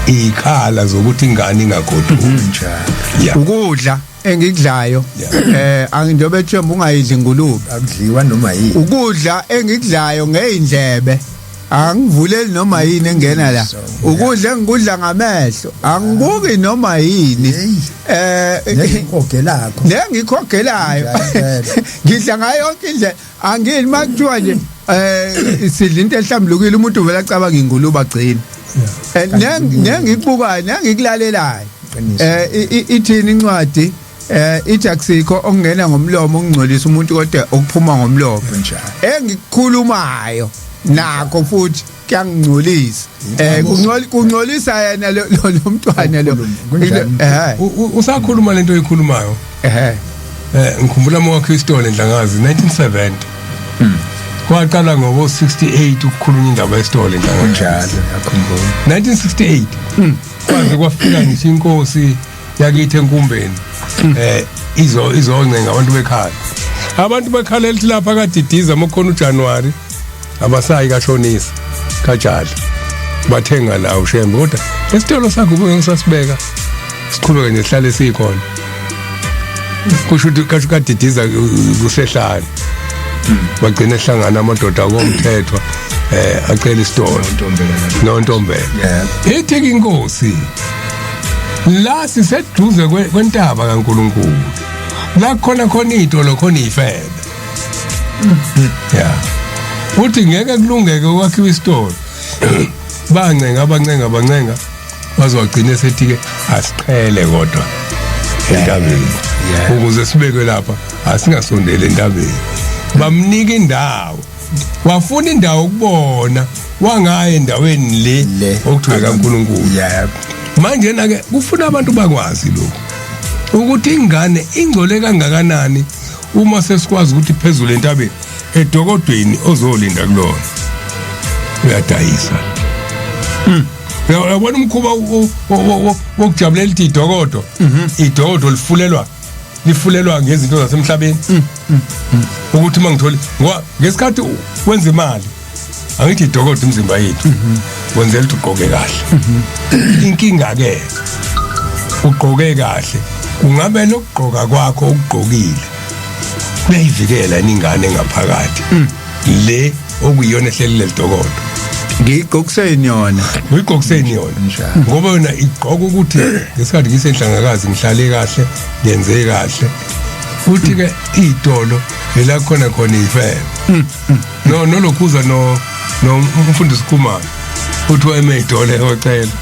ikhala zokuthi ingane ingagoduki. Kunjalo. Yeah. Ukudla engikudlayo, anginjobe ethemba ungayidli ingulube. Akudliwa noma yini. Ukudla engikudlayo ngeyindlebe, angivuleli noma yini engena la. So, Ukudla engikudla ngamehlo, angibuki noma yini. Hey. Nengikhogelakho. Nengikhogelayo. Njalo impela. Ngidla ngayo yonke indlela, angini makuthiwa nje sidla into ehlambulukile, umuntu uvela acabanga ingulube agcina. Nengikubukayo, nengikulalelayo. Qiniso. Ithini incwadi? Ithi akusikho okungena ngomlomo okungcolisa umuntu, kodwa okuphuma ngomlomo. Kunjalo. Engikukhulumayo nakho futhi kuyangingcolisa, kungcolisa yena lo mntwana lo. Kunjalo. Usakhuluma lento oyikhulumayo, ngikhumbula mawakho isitolo eNdlangazi 1970. Kwaqala ngobo 68 ukukhulunywa indaba yesitolo eNdlangazi. Kunjalo, yakhumbula. 1968 kwaze kwafika ngisho inkosi yakithi enkumbeni izo izoncenga abantu bekhala, abantu bekhala elithi lapha kaDidiza mokhona uJanuary abasayi kashonisa kajali, bathenga la uShembe. Kodwa esitolo sakho ubungisasibeka siqhubeke nje, sihlale sikhona. Kusho ukuthi kasho kaDidiza kusehlane, bagcina ehlangana amadoda komthethwa. Acela isitolo Ntombela. Nontombela. Ithi ke inkosi, la siseduze kwentaba kaNkuluNkulu, la khona khona itolo, khona ifebe. Ya, uthi ngeke kulungeke ukwakhiwa isitolo. Bancenga, bancenga, bancenga, bazogcina sethi ke asiqhele kodwa entabeni ukuze sibekwe lapha, asingasondeli entabeni. Bamnika indawo, wafuna indawo ukubona, wangaya endaweni le Le. okuthiwa kaNkuluNkulu. Manje na ke kufuna abantu bakwazi lokhu, ukuthi ingane ingcole kangakanani uma sesikwazi ukuthi phezulu entabeni edokodweni ozolinda kulona uyadayisa. Uyabona umkhuba wokujabulela ithi idokodo, idokodo lifulelwa ngezinto zasemhlabeni, ukuthi mangitholi, ngoba ngesikhathi wenza imali, angithi idokodo imizimba yethu wenzela ukuthi ugqoke kahle. Inkinga ke, ugqoke kahle, kungabe lokugqoka kwakho ukugqokile kuyayivikela ingane ngaphakathi le okuyiyona ehlelile lidokodo? Ngiyigqokiseni yona. Uyigqokiseni yona? Njalo. Ngoba yona igqoka ukuthi ngesikhathi ngisenhlangakazi ngihlale kahle, ngenze kahle. Futhi ke itolo lela khona khona ifebe, no nolokhuza no umfundisi Khumalo, uthi wayemeyidole ocela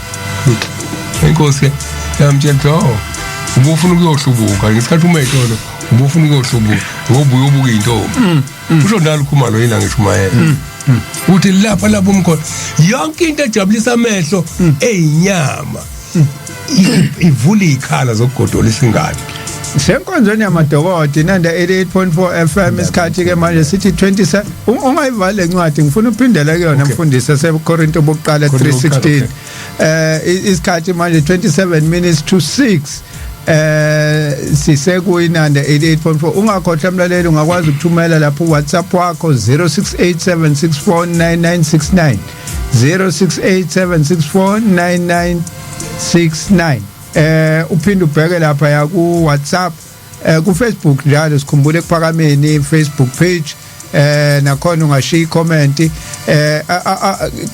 inkosi yamtshela ukuthi, oh, ubufuna ukuyohlubuka ngesikhathi uma itolo, ubufuna ukuyohlubuka ngoba uyobuka intombi. Usho njalo Khumalo yina ngishumayela, uthi lapha lapho umkhona yonke into ejabulisa amehlo eyinyama ivula ikhala zokugodola isingane. Senkonzweni yamadokoti, Inanda 88.4 FM. Isikhathi ke manje sithi 27. Ungayivali lencwadi, ngifuna uphindele kuyona. Mfundisi, eseKorinto bokuqala. Korinto bokuqala. 3:16. Isikhathi manje 27 minutes to 6. Sisekuyinanda 88.4. Ungakhohlwa mlaleli, ungakwazi ukuthumela lapho WhatsApp wakho 0687649969, 0687649969. Uphinde ubheke lapha ya ku WhatsApp, ku Facebook njalo, sikhumbule ekuphakameni Facebook page, nakhona ungashiya i-comment.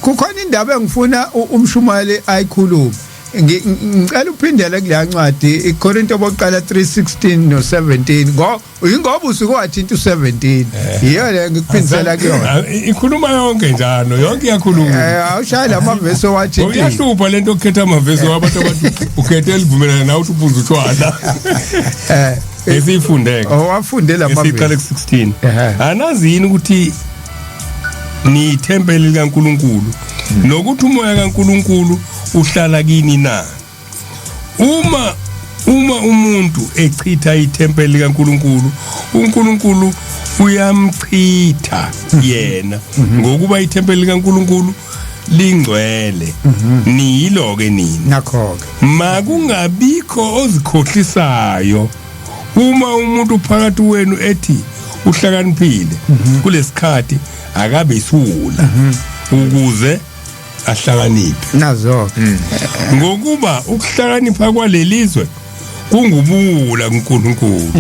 Kukhona indaba engifuna umshumayeli ayikhulume. Ngicela uphindele kuleya ncwadi iKorinto bokuqala 3:16 no 17, ngo ingoba usuke wathinta u17, yiyo le ngikuphindisela kuyona. Ah, ikhuluma yonke njalo, yonke iyakhuluma. Awushaya lamavesi owathinta. Uyahlupha lento okukhetha amavesi wabantu, abantu ukhethe elivumelana nawe uthi uphuza utshwala. Esiyifundeke. Owafunde Esiqale lamavesi. ku-16. Anazi yini ukuthi niyithempeli likaNkuluNkulu nokuthi umoya kaNkuluNkulu uhlala kini na? Uma umuntu echitha ithempeli likaNkuluNkulu, uNkulunkulu uyamchitha yena, ngokuba ithempeli likaNkuluNkulu lingcwele, niyilo ke nina. Nakho ke. Makungabikho ozikhohlisayo. Uma umuntu phakathi wenu ethi uhlakaniphile kulesikhathi, akabe isiwula ukuze ahlakaniphe. Nazo ke. Ngokuba ukuhlakanipha kwalelizwe kungubuwula kuNkulunkulu,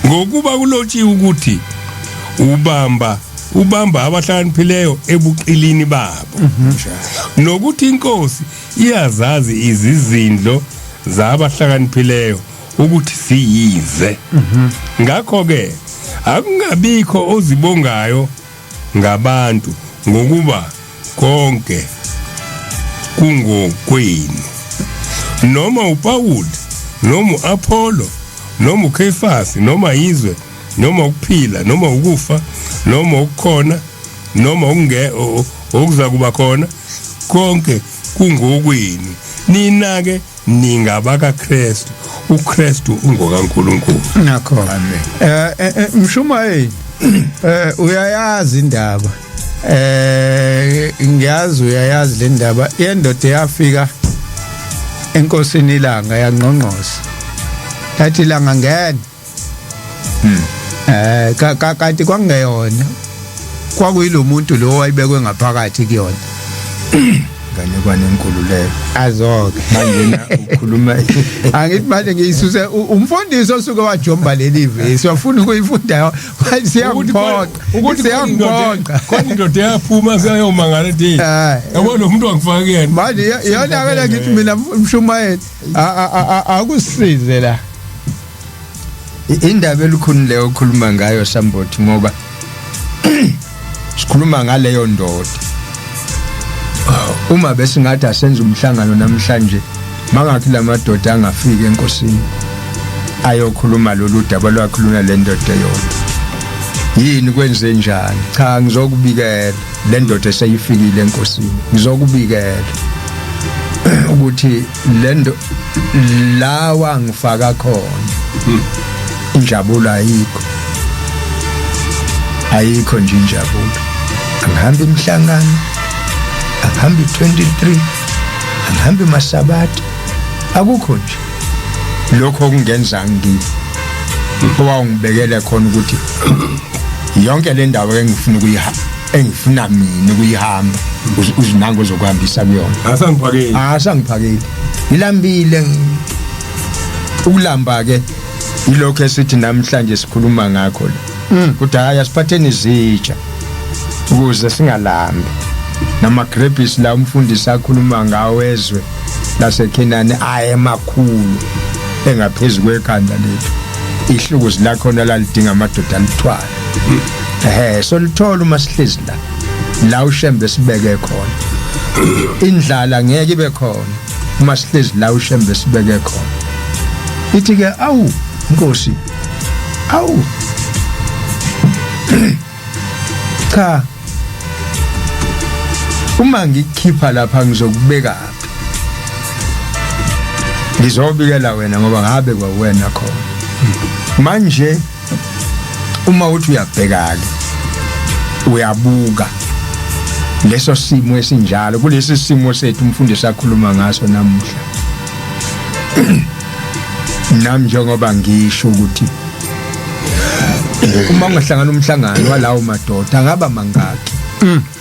ngokuba kulotshiwe ukuthi ubamba abahlakaniphileyo ebuqilini babo, nokuthi inkosi iyazazi izizindlo zabahlakaniphileyo ukuthi siyize. Ngakho ke akungabikho ozibongayo ngabantu, ngokuba konke kungokwenu, noma uPaul, noma uApollo, noma uKefasi, noma izwe, noma ukuphila, noma ukufa, noma ukukhona, noma okunge okuza kuba khona, konke kungokwenu. Nina ke ningabaka Kristu, uKristu ungokaNkuluNkulu. Nakho. Mshumayeli, uyayazi indaba, ngiyazi uyayazi le ndaba yendoda eyafika enkosini ilanga, yangqongqoza, yathi ilanga ngena. Kanti kwangeyona, kwakuyilo muntu lo wayibekwe ngaphakathi kuyona. Inganekwane enkulu leyo. Azoke. Manje na ukhuluma Angithi manje ngiyisuse umfundisi osuke wajomba leli vesi wafuna ukuyifunda, manje siyangiphoqa. Ukuthi Siyangiphoqa. khona indoda eyaphuma seyayomangala ethi, yabo, lo muntu wangifaka kuyena. Manje iyona ke ngithi mina, mshumayeli, akusize la. Indaba elukhuni leyo okhuluma ngayo, Sambothi, ngoba sikhuluma ngaleyo ndoda. Uma besingathi asenze umhlangano namhlanje, mangakhi lamadoda angafika enkosini ayokhuluma lolu daba lwakhuluma le ndoda eyodwa, yini kwenze njani? Cha, ngizokubikela le ndoda eseyifikile enkosini, ngizokubikela ukuthi le ndo lawa ngifaka khona injabulo ayikho, ayikho nje injabulo. Angihambi imihlangano, angihambi 23, angihambi masabatha, akukho nje lokho okungenza ngi owawungibekele khona ukuthi yonke le ndawo engifuna ukuyihamba, engifuna mina ukuyihamba, uzinango ozokuhambisa kuyona. Asangiphakeli. Asangiphakeli, ngilambile. Ukulamba ke ilokho esithi namhlanje sikhuluma ngakho la, ukuthi hayi, asiphatheni izitsha ukuze singalambi, namagrebhisi la umfundisi akhuluma ngawo ezwe laseKhenani ayemakhulu engaphezulu kwekhanda lethu. Ihlukuzi lakhona lalidinga amadoda alithwala. Ehe, so lithola uma sihlezi la la uShembe sibeke khona. Indlala ngeke ibe khona uma sihlezi la uShembe sibeke khona. Ithi ke, awu Nkosi, awu cha, uma ngikukhipha lapha ngizokubeka phi? Ngizobikela wena ngoba ngabe kwawena khona. Manje uma uthi uyabheka ke, uyabuka leso simo esinjalo, kulesi simo sethu umfundisi akhuluma ngaso namuhla, nami njengoba ngisho ukuthi uma ungahlangana umhlangano walawo madoda angaba mangaki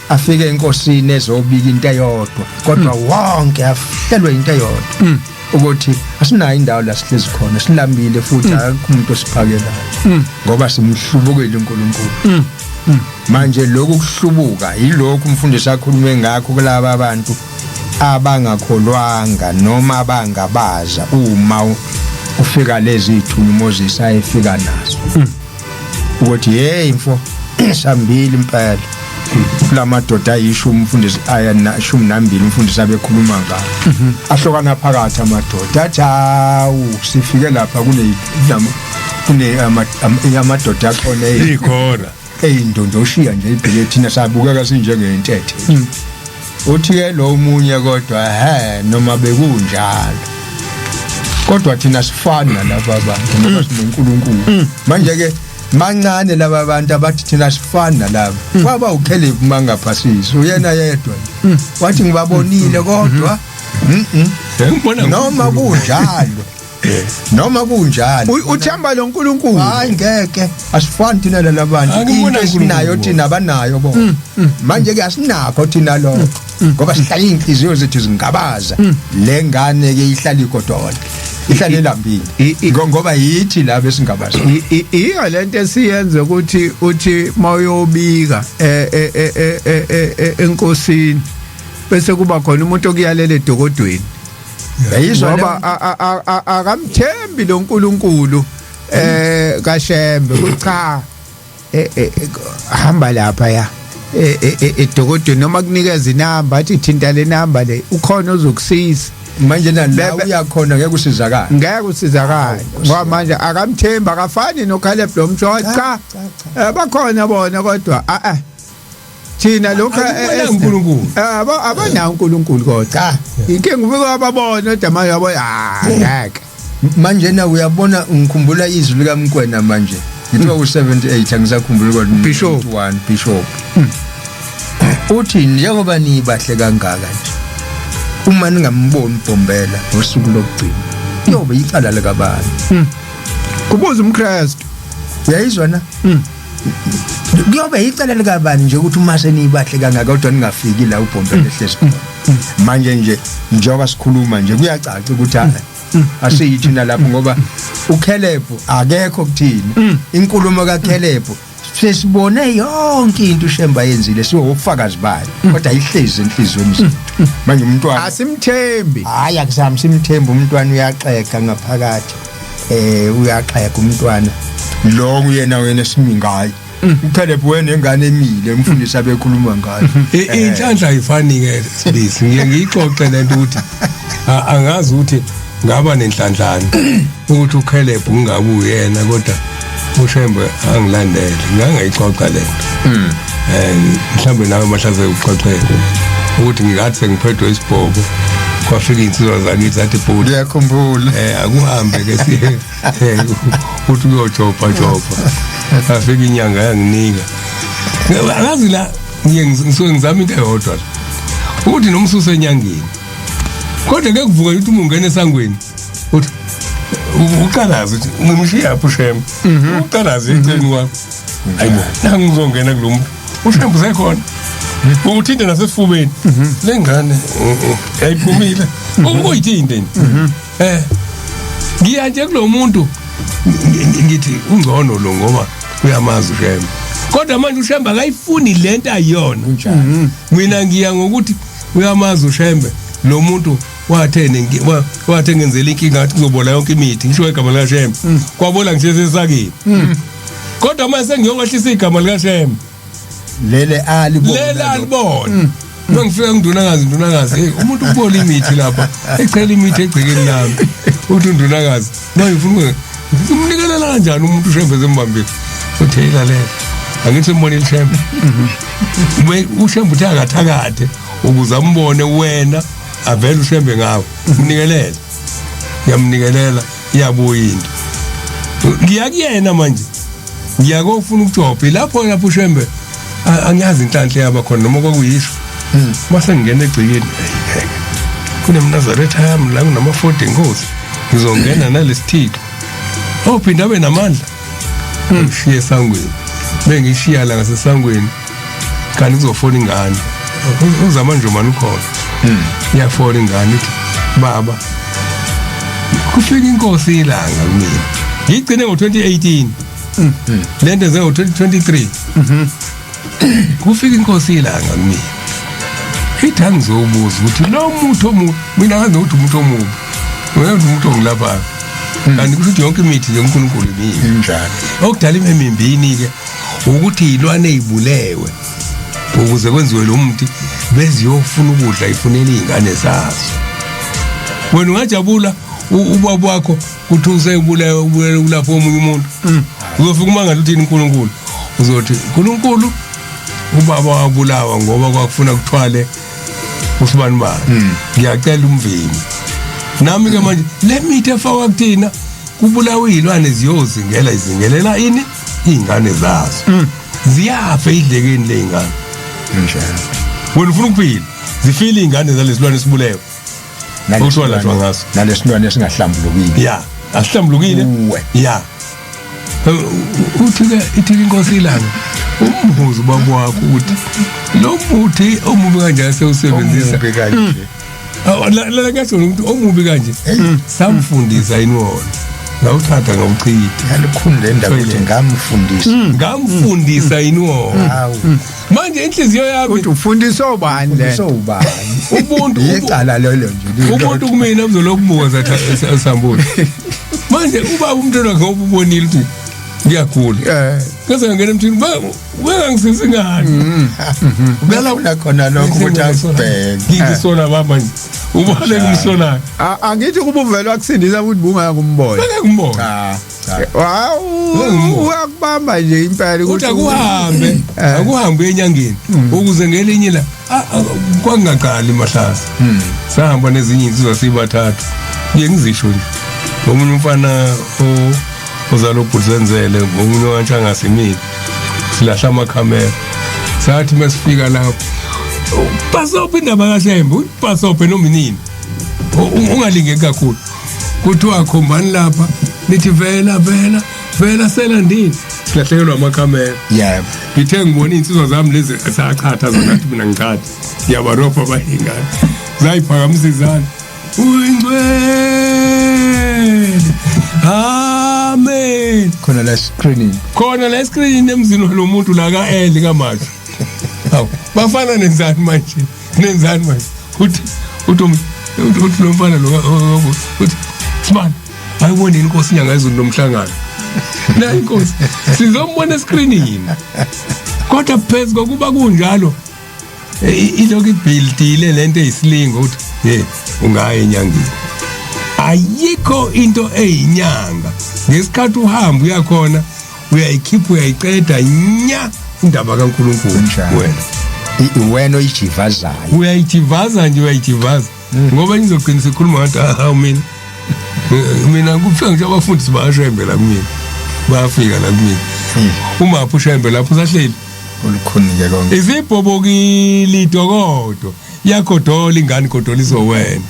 afike enkosini ezobika into eyodwa, kodwa wonke ahlelwe into eyodwa ukuthi asinayo indawo la sihlezi khona, silambile futhi akukho umuntu osiphakelayo ngoba simhlubukile uNkulunkulu. Manje lokhu kuhlubuka yilokhu umfundisi akhulume ngakho kulaba abantu abangakholwanga noma abangabaza uma ufika lezi ithunywa uMoses ayefika nazo, ukuthi hey mfo, sambili impela kulamadoda ayishumi umfundisi aya na 12 umfundisi abekhuluma ngawo, ahlokana phakathi amadoda, athi hawu, sifike lapha kune amadoda akhona Ikhona. Eyindondoshiya nje ibheke thina, sabukeka sinjengentethe. Uthi ke lo munye, kodwa he, noma bekunjalo, kodwa thina sifani nalaba bantu ngoba sinoNkulunkulu. Manje ke mancane laba bantu abathi thina sifani nalaba. Kwaba uCaleb mangaphasisi, uyena yedwa nje wathi ngibabonile, kodwa Ngibona noma kunjalo, noma kunjalo. Uthemba lo nkulunkulu. Hayi, ngeke, asifani thina lalabantu. Angibona Into esinayo uNkulunkulu. thina abanayo bona. Manje ke asinakho thina lokho ngoba sihlala inhliziyo zethu zingabaza. Le ngane ke ihlala igodola, ihlala elambile ngoba yithi laba esingabaza. Iyo lento esiyenza ukuthi uthi mawuyobika enkosini bese kuba khona umuntu okuyalela edokodweni. Yayizwa. Ngoba akamthembi lo nkulunkulu kaShembe ukuthi cha, hamba lapha ya edokodweni, noma kunikeza inamba, athi thinta le namba le, ukhona ozokusiza. Manje na la uyakhona ngeke usizakale. Ngeke usizakale ngoba manje akamthembi, akafani noCaleb lo msho, cha, bakhona bona kodwa a a thina lokho Akubona uNkulunkulu. Abanawo uNkulunkulu kodwa Cha. Inkinga ufike wababona, kodwa manje yabo, ah, ngeke. Manje na uyabona, ngikhumbula izwi likaMkwena, manje ngithiwa u78, angisakhumbuli kodwa. Bishop. 1 Bishop uthi njengoba nibahle kangaka nje, uma ningamboni Bhombela ngosuku lokugcina, yobe icala likabani? Kubuza umKristu. Uyayizwa na? Kuyobe icala likabani nje ukuthi uma senibahle kangaka kodwa ningafiki la ubhombe lehlezi khona. Manje nje njengoba sikhuluma nje kuyacaca ukuthi asiyithina lapho, ngoba uCaleb akekho kuthina. Inkulumo kaCaleb sesibone yonke into uShemba yenzile, siwofakazi bayo, kodwa ayihlezi enhliziyweni zethu. Manje umntwana asimthembi. Hayi, akusami simthemba umntwana, uyaxega ngaphakathi, uyaxega umntwana lo, uyena wena simi ngayo uCaleb, wena engane emile umfundisi abekhuluma ngayo. Inhlanhla ayifani ke sibisi, ngiye ngiyixoxe lento ukuthi angazi ukuthi ngaba nenhlanhlani ukuthi uCaleb ngingabe uyena, kodwa uShembe angilandele, ngangayixoxa lento. Mhlambe nawe mahlaze uxoxele ukuthi ngingathi sengiphethwe isibhobo, kwafika insizwa zakithi zathi bhuti, Ngiyakhumbula. Akuhambe ke siye uthi uyojoba joba, afika inyanga yanginika. Angazi la ngiye ngisuke ngizama into eyodwa la ukuthi nomsuso enyangeni, kodwa ke kuvuka ukuthi uma ungena esangweni uthi uqalaze uthi ngimshiya phi uShembe, uqalaze eceleni kwakho, hayibo, nangu ngizongena kulo muntu, uShembe usekhona, uthinte nasesifubeni lengane yayiphumile ukuyithinte nje. Ngiya nje kulo muntu, ngithi ungcono lo ngoba uyamazi uShembe, kodwa manje uShembe akayifuni lento ayiyona. Kunjani? Mina ngiya ngokuthi uyamazi uShembe lo muntu, wathene wathe ngenzela inkinga, ngathi kuzobola yonke imithi, ngisho igama likaShembe kwabola ngisho esesakini, kodwa manje sengiyokwehlisa igama likaShembe. Lele alibona. Lela alibona. Mangifika ngindunakazi, ndunakazi, hey, umuntu ubola imithi lapha, echela imithi egcekeni lami. Uthi undunakazi, manje ufuna umnikelela kanjani umuntu uShembe sembambile? Uthi hey, lalela, angithi sembonile uShembe. Ushembe uthe akathakathe ukuze ambone wena, avele uShembe ngawe, umnikelele. Ngiyamnikelela, iyabuya into. Ngiya kuyena manje, ngiyakofuna ukujobha lapho lapho uShembe angiyazi inhlanhla yaba khona noma kwakuyisho. Mase ngingena egcikeni, hey, ngeke, kunemnazaretha yami la, kunama-40 inkosi, ngizongena nalesithixo ophinda abe namandla, ngishiye esangweni, bengishiya la ngasesangweni, kanti kuzofona ingane, uzama nje mani ukhona, iyafona ingane ithi, baba, kufika inkosi ilanga kumina. Ngigcine ngo-2018 lento ze ngo-2023, kufika inkosi ilanga kumina ithi angizobuza ukuthi lo muntu omubi, mina ngazi ukuthi umuntu omubi wena, umuntu ongilapha, kanti kusho ukuthi yonke imithi nje uNkulunkulu imibi. Injalo. Okudala imemimbini ke ukuthi izilwane ezibulewe ukuze kwenziwe lo muthi beziyofuna ukudla, ifunela izingane zazo. Wena ungajabula ubaba wakho kuthi usebulewe, ubulele kulapho omunye umuntu, uzofika umangala uthini uNkulunkulu, uzothi uNkulunkulu ubaba wabulawa ngoba kwakufuna kuthwale usibani bani, ngiyacela umvini nami ke. Manje le mithi efakwa kuthina kubulawa izilwane ziyozingela, izingelela ini izingane zazo, ziyafa idlekeni ley'ngane. Injalo. Wena ufuna ukuphila, zifile iy'ngane zalesilwane esibulewe okuthiwa latshwa ngaso. Nalesilwane esingahlambulukile. Ya, asihlambulukile. Uwe. Ya, uthi ke ithi inkosi ilanga umbuzo ubaba wakho ukuthi lo muthi omubi kanjani sewusebenzisa? Omubi kanje. Awu, la ngasho umuntu omubi kanje samfundisa yini wona, ngawuthatha ngawuchitha. Yalikhulu le ndaba ukuthi Toilet. ngamfundisa. Ngamfundisa yini wona? Hawu. Manje inhliziyo yami Uthi ufundiswa ubani le? Sowubani? Ubuntu Icala lelo nje. Ubuntu kumina buzolokubuka zathi sambule. Manje ubaba umntwana wakhe ngoba ubonile ukuthi ngiyagula, ngase ngangena emthini bengangisizi ngani? Ubelawula khona lokho ukuthi akubheke. Ngisola baba nje, ubale ngimsolayo. Angithi kuba uvela wakusindisa futhi bungeke umbone. Beke ngimbona. Cha cha. Hawu, Ungumbono. uyakubamba nje impela. Ukuthi akuhambe, akuhambe enyangeni ukuze ngelinye la kwakungaqali mahlasa, sahamba nezinye insizwa sibathathu, ngiye ngizisho nje, omunye umfana ozala ubhuzenzele, omunye wantshangase, mina, silahla amakhamera. Sathi masifika lapho, pasophe indaba kaShembe, pasophe noma inini, ungalingeki kakhulu, kuthiwa khombani lapha, nithi vela vela vela selandini. Silahlekelwa amakhamera. Yebo. Ngithe ngibona iy'nsizwa zami lezi sachatha zona, athi mina ngichatha, ngiyabarobha bayingane, zayiphakamisa izandla, uyingcwele, amen. Khona la screening. Khona la escreenini emzini walo muntu la ka-L kaMashu. Hawu bafana, nenzani manje? Nenzani manje? Uthi lo mfana lo, uthi sibani, ayibone inkosi inyanga ezulu nomhlangano na inkosi sizombona escreenini. Kodwa phezu kokuba kunjalo, ilokhu ibhildile lento eyisilingo ukuthi hey, ungaya enyangeni, ayikho into eyinyanga. Ngesikhathi uhamba uyakhona, uyayikhipha, uyayiqeda nya indaba kaNkuluNkulu. Kunjalo. Wena Wena oyijivazayo. Uyayijivaza nje, uyayijivaza, ngoba ngizogcina sikhuluma ngathi hawu, mina kufika ngisho abafundisi bayashembe la kumina, bayafika la kumina. Umaphi ushembe lapho usahleli? Olukhuni-ke konke. Isibhobokile idokodo, iyagodola ingane, igodoliswa wena.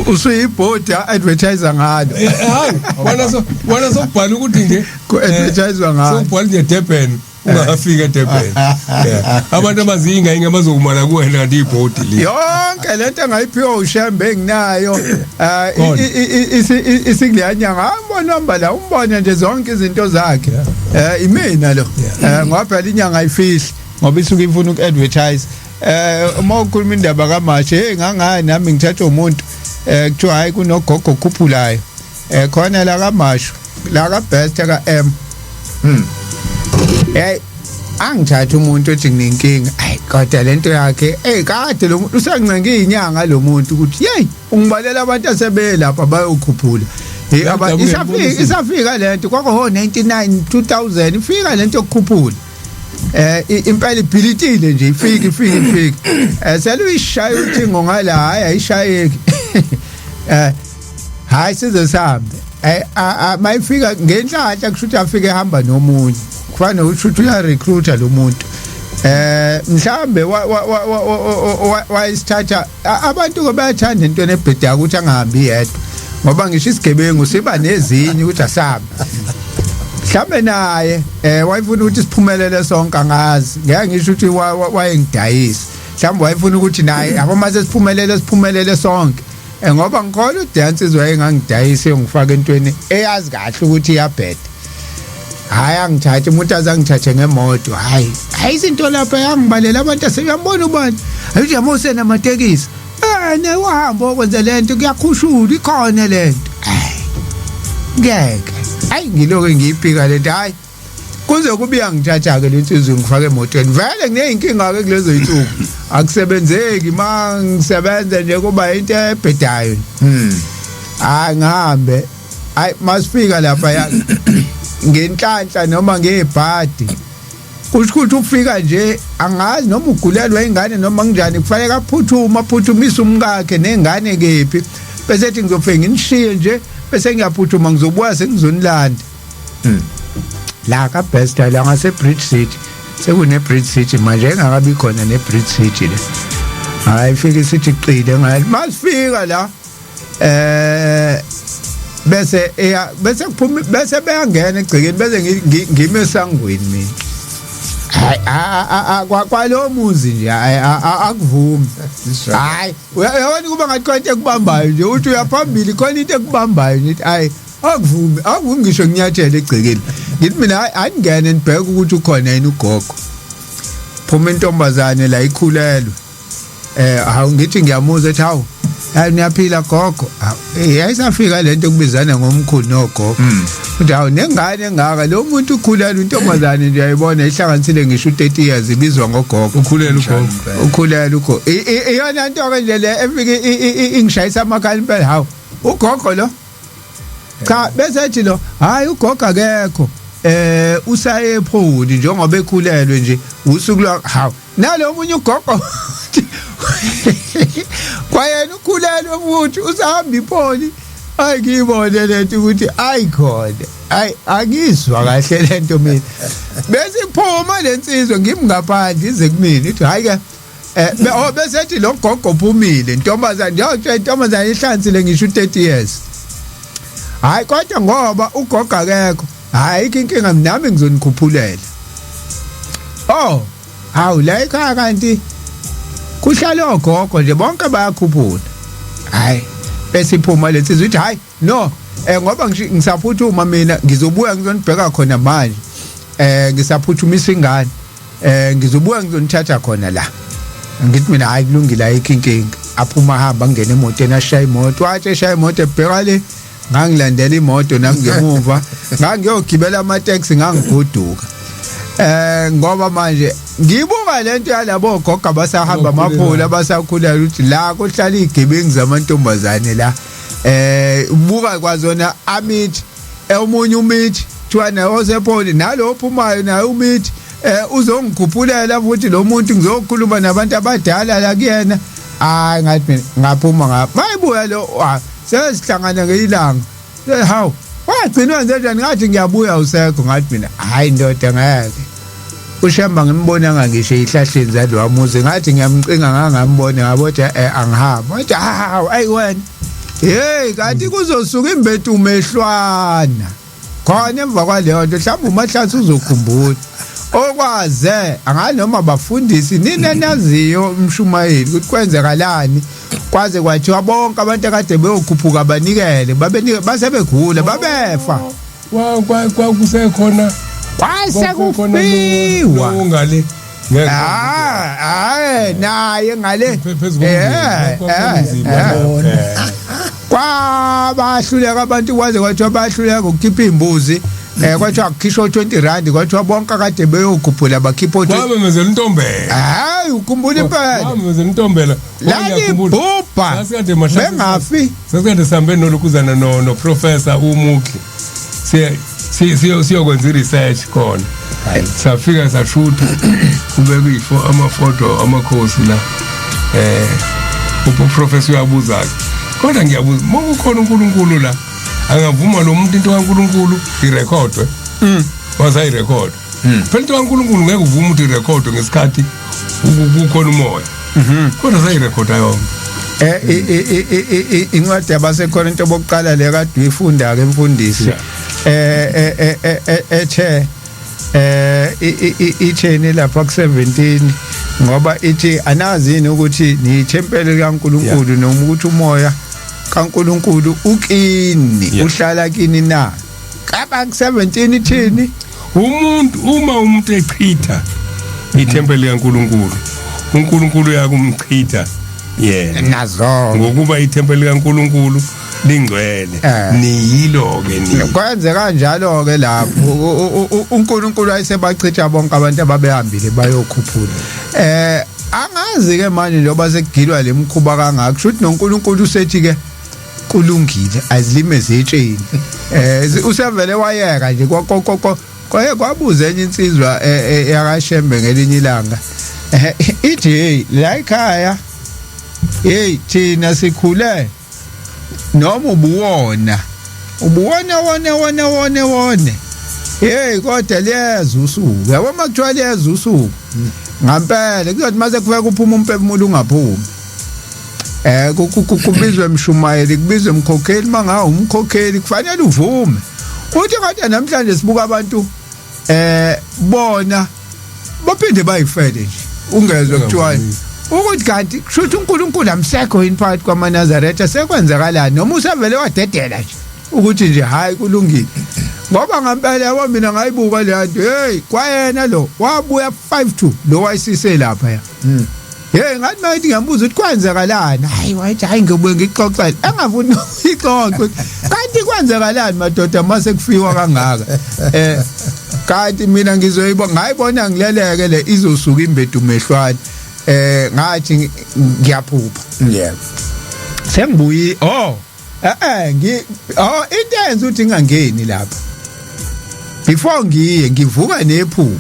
Usuyibhodi advertiser ngalo. Hayi, wena sokubhala ukuthi nje Ku-advertiswa ngalo. Sokubhala nje Durban, ungafika eDurban. Yeah. Abantu abazinga inga bazokumala kuwena, kanti ibhodi le. Yonke lento engayiphiwa uShembe enginayo Khona. isikuleya nyanga, ambona hamba la, umbone nje zonke izinto zakhe, imina lo, ngoba phela inyanga ayifihli ngoba isuke ifuna uku-advertise. Uma ukhuluma indaba kaMashe, hey, ngangani nami ngithatha umuntu, kuthiwa hayi, kunogogo okhuphulayo khona la kaMashu, la ka Best ka M. Hey, angithatha umuntu othi nginenkinga, ayi kodwa lento yakhe, hey, kade lo muntu usancenga izinyanga lo muntu ukuthi hey, ungibalela abantu asebelapha bayokhuphula. Hey, aba Yadabuka. Isafika lento kwako ho 99 2000, ifika lento yokukhuphula. Impela ibhilitile nje, ifika ifika ifika, seluyishaya uthingo ngala, hayi, ayishayeki. Hayi, size sihambe, mayifika ngenhlanhla kusho ukuthi afike ehamba nomunye, kufana nokuthi ukuthi uya-recruiter lo muntu. Mhlambe wayisithatha abantu ke bayathanda into enebhedaka ukuthi angahambi yedwa, ngoba ngisho isigebengu siba nezinye ukuthi asambe. Mhlambe naye wayefuna ukuthi siphumelele sonke, angazi, ngeke ngisho ukuthi wayengidayisa. Mhlambe wayefuna ukuthi naye yabo mase siphumelele, siphumelele sonke. Ngoba ngikholwa udance izwe engangidayisa ngifaka entweni eyazi kahle ukuthi iyabheda. Hayi, angithathe umuntu azangithathe ngemoto, hayi hayi, izinto lapha yangibalela abantu aseyambona ubani, ayithi yamose namatekisi, ne wahamba okwenza lento, kuyakhushulwa, ikhona lento. Hayi, ngeke, hayi, ngiloko ngiyiphika lento, hayi, kuze kube iyangithatha ke lensizwe ngifake emotweni. Vele ngineyinkinga ke kulezo insuku, akusebenzeki, ma ngisebenza nje kuba into ebhedayo. Hayi, ngihambe, hayi, masifika lapha ya ngenhlanhla noma ngebhadi, kusho ukuthi ufika nje, angazi noma ugulelwa ingane noma kunjani, kufanele aphuthuma, aphuthumise umkakhe nengane kephi, bese ethi ngizofike nginishiye nje, bese ngiyaphuthuma, ngizobuya sengizonilanda la ka Best, la ngase Bridge City. Sekune Bridge City manje, engakabi khona ne Bridge City le. Hayi, ifike sithi qile ngathi masifika la, bese eya, bese kuphuma, bese beyangena egcekeni, bese ngime esangweni mina. Hayi, kwalo muzi nje, hayi, akuvumi. Hayi, uyabona kuba ngathi khona into ekubambayo nje, uthi uyaphambili, khona into ekubambayo nje, hayi, akuvumi, akuvumi ngisho nginyathele egcekeni. Ngithi mina, hayi, aningene nibheke ukuthi ukhona yini ugogo. Phuma intombazane la ikhulelwe. Hawu, ngithi ngiyamuzwa ethi, hawu, hayi, niyaphila gogo? Hawu, yayisafika lento kubizana ngomkhulu nogogo. Uthi hawu, nengane engaka, lo muntu ukhulelwe, intombazane nje ayibona ihlanganisile ngisho u30 years, ibizwa ngogogo. Ukhulelwe ugogo. Ukhulelwe ugogo. Iyona nto ke nje le efike ingishayisa amakhala impela. Hawu, ugogo lo, cha, bese ethi lo, hayi, ugogo akekho, usaye epholi njengoba ekhulelwe nje usuku lwa. Hawu, nalo munye ugogo kwayena ukhulelwe futhi usahamba ipholi. Ayi, ngiyibone lento ukuthi ayikhona, ayi, angizwa kahle lento mina. Bese iphuma lensizwe, ngimngaphandle, ize kumina ithi, hayi ke, oh, bese ethi lo gogo uphumile, intombazane nje, intombazane ihlanzile ngisho u30 years. Hayi, kodwa ngoba ugogo akekho. Hayi, inkinga nami ngizonikhuphulela. Oh, hawu, la ekhaya kanti kuhlala ogogo nje, bonke bayakhuphula. Hayi, bese iphuma lensizwa ithi, "Hayi no, ngoba ngisaphuthuma mina, ngizobuya ngizonibheka khona manje, ngisaphuthumisa ingane, ngizobuya ngizonithatha khona la." Ngithi mina, "Hayi, kulungile, ayikho inkinga." Aphuma, hamba, ngene emotweni, ashaya imoto, wathi eshaya imoto ebheka le, ngangilandela imoto nami ngemuva, ngangiyogibela ama-taxi, ngangigoduka, ngoba manje ngibuka lento yalabo gogo abasahamba amaphula, abasakhula, ukuthi la kuhlala izigebengu zamantombazane la. Ubuka kwazona amithi, omunye umithi kuthiwa naye osepholi, nalo ophumayo naye umithi, uzongikhuphulela futhi lo muntu, ngizokhuluma nabantu abadala la kuyena. Hayi, ngathi mina ngaphuma, ngapha mayibuya lo, sesihlangana ngelanga, hawu, wagcina wenze njani? Ngathi ngiyabuya, usekho. Ngathi mina, hayi ndoda, ngeke uShemba ngimbonanga ngisho ezihlahleni zalowa muzi. Ngathi ngiyamcinga, ngangambona, ngabothi angihamba. Wathi, "Hawu, ayi wena, hey, kanti kuzosuka imbetu mehlwana khona emva kwaleyo nto." Mhlawumbe uMahlatsi uzokhumbula okwaze anganoma bafundisi nina naziyo umshumayeli ukuthi kwenzekalani, kwaze kwathiwa bonke abantu akade beyokhuphuka banikele, babenike, base begula, babefa. Kwa kwa kwakusekhona. Kwase kufiwa. Ngale. Ah, hayi, naye ngale. Phezu komzimba. Kwabahluleka abantu, kwaze kwathiwa bayahluleka ukukhipha imbuzi, kwathiwa kukhishwa 20 rand, kwathiwa bonke akade beyokhuphula bakhipha 20. Kwamemezela intombela. Hayi, ukhumbula impela. Kwamemezela intombela. Lalibhubha. Sasikade Mahlatsi. Bengafi. Sasikade sihambe nolokuzana no professor uMukli, siye siyokwenza i-research khona. Safika sashutha, kubekwe ifo amafoto amakhosi la. Uprofessor uyabuza ke, kodwa ngiyabuza, mokukhona uNkulunkulu la, angavuma lo muntu into kaNkulunkulu irekhodwe? Wasayirekhod phela into kaNkulunkulu, ngeke uvume ukuthi irekhodwe ngesikhathi kukhona umoya, kodwa sayirekhoda yonke. Incwadi yabaseKorinto bokuqala le kade uyifunda ke, mfundisi, ethe itheni lapha ku 17? Ngoba ithi, anazi yini ukuthi niyithempeli likaNkuluNkulu, noma ukuthi umoya kaNkuluNkulu ukini, uhlala kini na? Kaba ku 17 ithini? Umuntu, uma umuntu echitha ithempeli likaNkuluNkulu, uNkulunkulu uyakumchitha yena. Nazo. Ngokuba ithempeli likaNkuluNkulu lingcwele, niyilo ke ni. Kwenze kanjalo ke lapho, uNkulunkulu ayesebachitha bonke abantu ababehambile bayokhuphula. Angazi ke manje, njengoba sekugilwa lemkhuba kangaka, kusho ukuthi noNkulunkulu usethi ke kulungile, azilime zitsheni. Usevele wayeka nje. Kwaye kwabuza enye insizwa yakaShembe ngelinye ilanga, ithi, "Hey, la ekhaya, hey, thina sikhule noma ubuwona ubuwona wone wone wone wone, hey, kodwa liyeza usuku, yabo, makuthiwa liyeza usuku ngampela, kuzothi mase kufika kuphuma umphefumulo ungaphumi, kubizwe emshumayeli, kubizwe emkhokheli, mangawu umkhokheli kufanele uvume." Uthi kodwa namhlanje sibuka abantu, bona baphinde bayifele nje, ungezwe kuthiwa ukuthi kanti kusho ukuthi uNkulunkulu amsekho yini phakathi kwamaNazaretha, sekwenzakalani, noma usevele wadedela nje ukuthi nje hayi, kulungile. Ngoba ngempela, yabo, mina ngayibuka le nto, hey, kwayena lo wabuya 5 to lo wayisise lapha ya. Hey, ngathi mayithi ngiyambuza ukuthi kwenzakalani, hayi, wayithi, "Hayi, ngibuye ngixoxele," engafuni ixoxe. Kanti kwenzakalani madoda mase kufiwa kangaka? Kanti mina ngizoyibona, ngayibona ngileleke le izosuka imbedu mehlwane. Ngathi ngiyaphupha. Sengibuyi, oh ngi oh into enza ukuthi ngingangeni lapha, before ngiye ngivuka nephupho,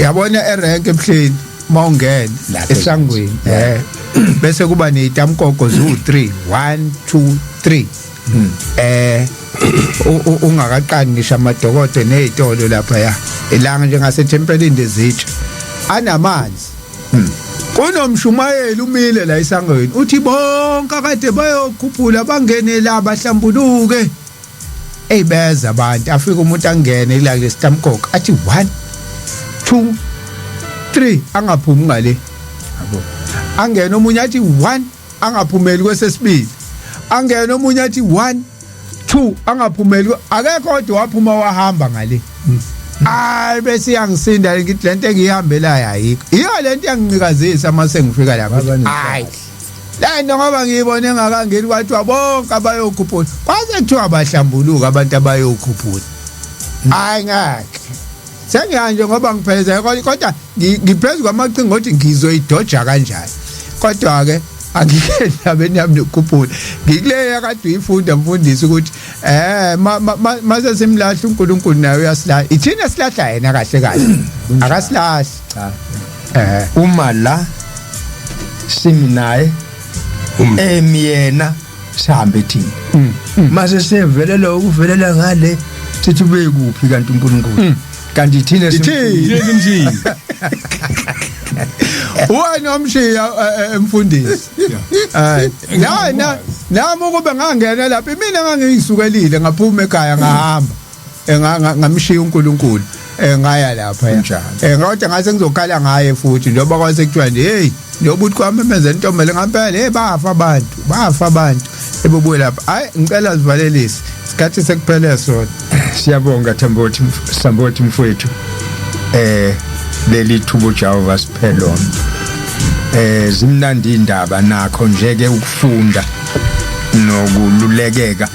yabona, erank ebuhleni mawungena Lapha. Esangweni, bese kuba nezitamkoko zu 3, 1 2 3, ungakaqali ngisho amadokodo nezitolo lapha ya ilanga njengasethempelini lezitsha anamanzi, kunomshumayeli umile la esangweni, uthi bonke akade bayokhuphula bangene la, bahlambuluke. Eyibeza abantu, afika umuntu angene la kulesitamkoko athi 1 2 3 angaphumi ngale, yabo. Angene omunye athi 1 angaphumeli kwesesibili, angene omunye athi 1 2 angaphumeli, akekho kodwa waphuma wahamba ngale. Hayi, bese iyangisinda ngithi lento engihambelayo ayikho, iyo lento yangincikazisa mase ngifika lapha. Hayi, lento ngoba ngiyibone engakangeni, kwathiwa bonke abayokhuphula, kwase kuthiwa bahlambuluka abantu abayokhuphula. Hayi, ngeke sengiyanje ngoba ngipheze, kodwa ngiphezu kwamaqhinga ukuthi ngizoyidoja kanjani. Kodwa ke angike endabeni yami nokukhuphula, ngikuleya kade uyifunda mfundisi ukuthi mase simlahla uNkulunkulu naye uyasilahla, ithina silahla yena kahle kahle akasilahli. Cha, uma la simi naye emiyena sihambe thina, mase sevelela ukuvelela ngale, sithi ube kuphi kanti uNkulunkulu, kanti thina Ithini? Wena omshiya emfundisi, hayi na nami ukube ngangena lapha mina ngangiyisukelile ngaphuma ekhaya ngahamba, ngamshiya uNkulunkulu, ngaya lapha. Kodwa ngase ngizokhala ngaye futhi njengoba kwase kuthiwa nje hey, njengoba uthi kwamemeza intombele ngempela, hey, bafa abantu, bafa abantu ebubuye lapha. Hayi, ngicela sivalelise, isikhathi sekuphele sona. Siyabonga Thambothi, Sambothi mfowethu, leli thubo Jehova siphelona. Zimnandi indaba nakho nje ke ukufunda nokululekeka,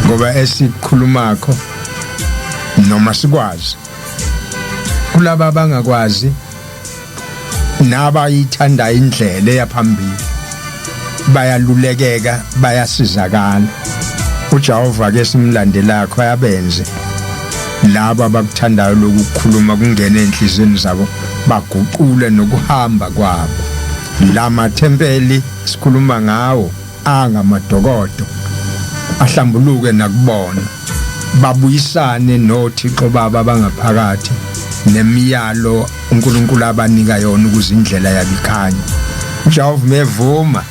ngoba esikhulumakho noma sikwazi kulaba abangakwazi nabayithanda indlela eyaphambili bayalulekeka, bayasizakala. uJehova ke simlandelakho ayabenze laba abakuthandayo lokukhuluma kungene enhlizweni zabo, baguqule nokuhamba kwabo. Lamathempeli sikhuluma ngawo angamadokodo ahlambuluke nakubona, babuyisane noThixo baba bangaphakathi nemiyalo uNkulunkulu abanika yona ukuze indlela yabikhanya. uJehova mevuma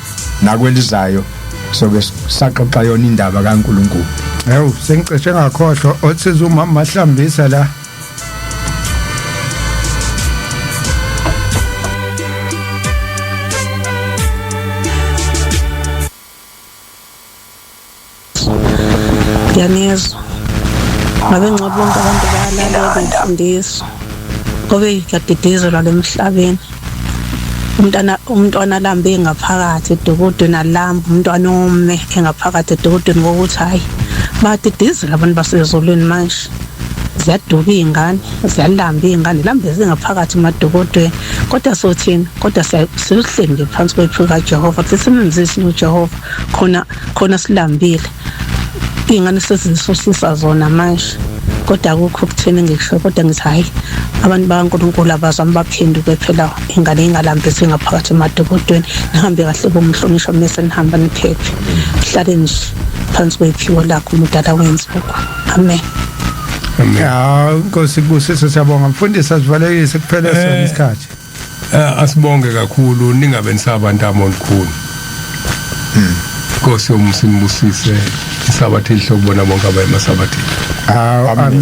nakwelizayo sobe saxoxa yona indaba kaNkulunkulu. Hawu, sengicishe ngakhohlwa, othize umama mahlambisa la. Ngiyanizwa. Ngabe ngcono bonke abantu bayalalela imfundiso. Ngoba kuyadidizelwa lemhlabeni. Umntwana lambe ngaphakathi edokodweni, alamba umntwana ome engaphakathi edokodweni ngokuthi hayi, bayadidizela abantu basezulwini manje. Ziyaduka iy'ngane, ziyalamba iy'ngane, lambe zingaphakathi emadokodweni. Kodwa sothini? Kodwa sihleli nje phansi kwephiko kaJehova. Sisimenzise uJehova khona khona silambile. Iy'ngane sezisusisa zona manje. Kodwa akukho ukuthini engikusho, kodwa ngithi hhayi, abantu bakaNkulunkulu abazame baphenduke phela, ingane ingalambi zingaphakathi emadokodweni. Nihambe kahle bomhlonishwa, mese nihamba niphephe. Hlale nje phansi kwephiko lakho umdala wensuku. Amen. Ya, Nkosi kubusise, siyabonga mfundisi, asivalekise kuphele sona isikhathi. Asibonge kakhulu, ningabe nisaba ntamo olukhulu. Nkosi yomusa inibusise, isabatha elihle kubona bonke abaye emasabathini. Awu, amen.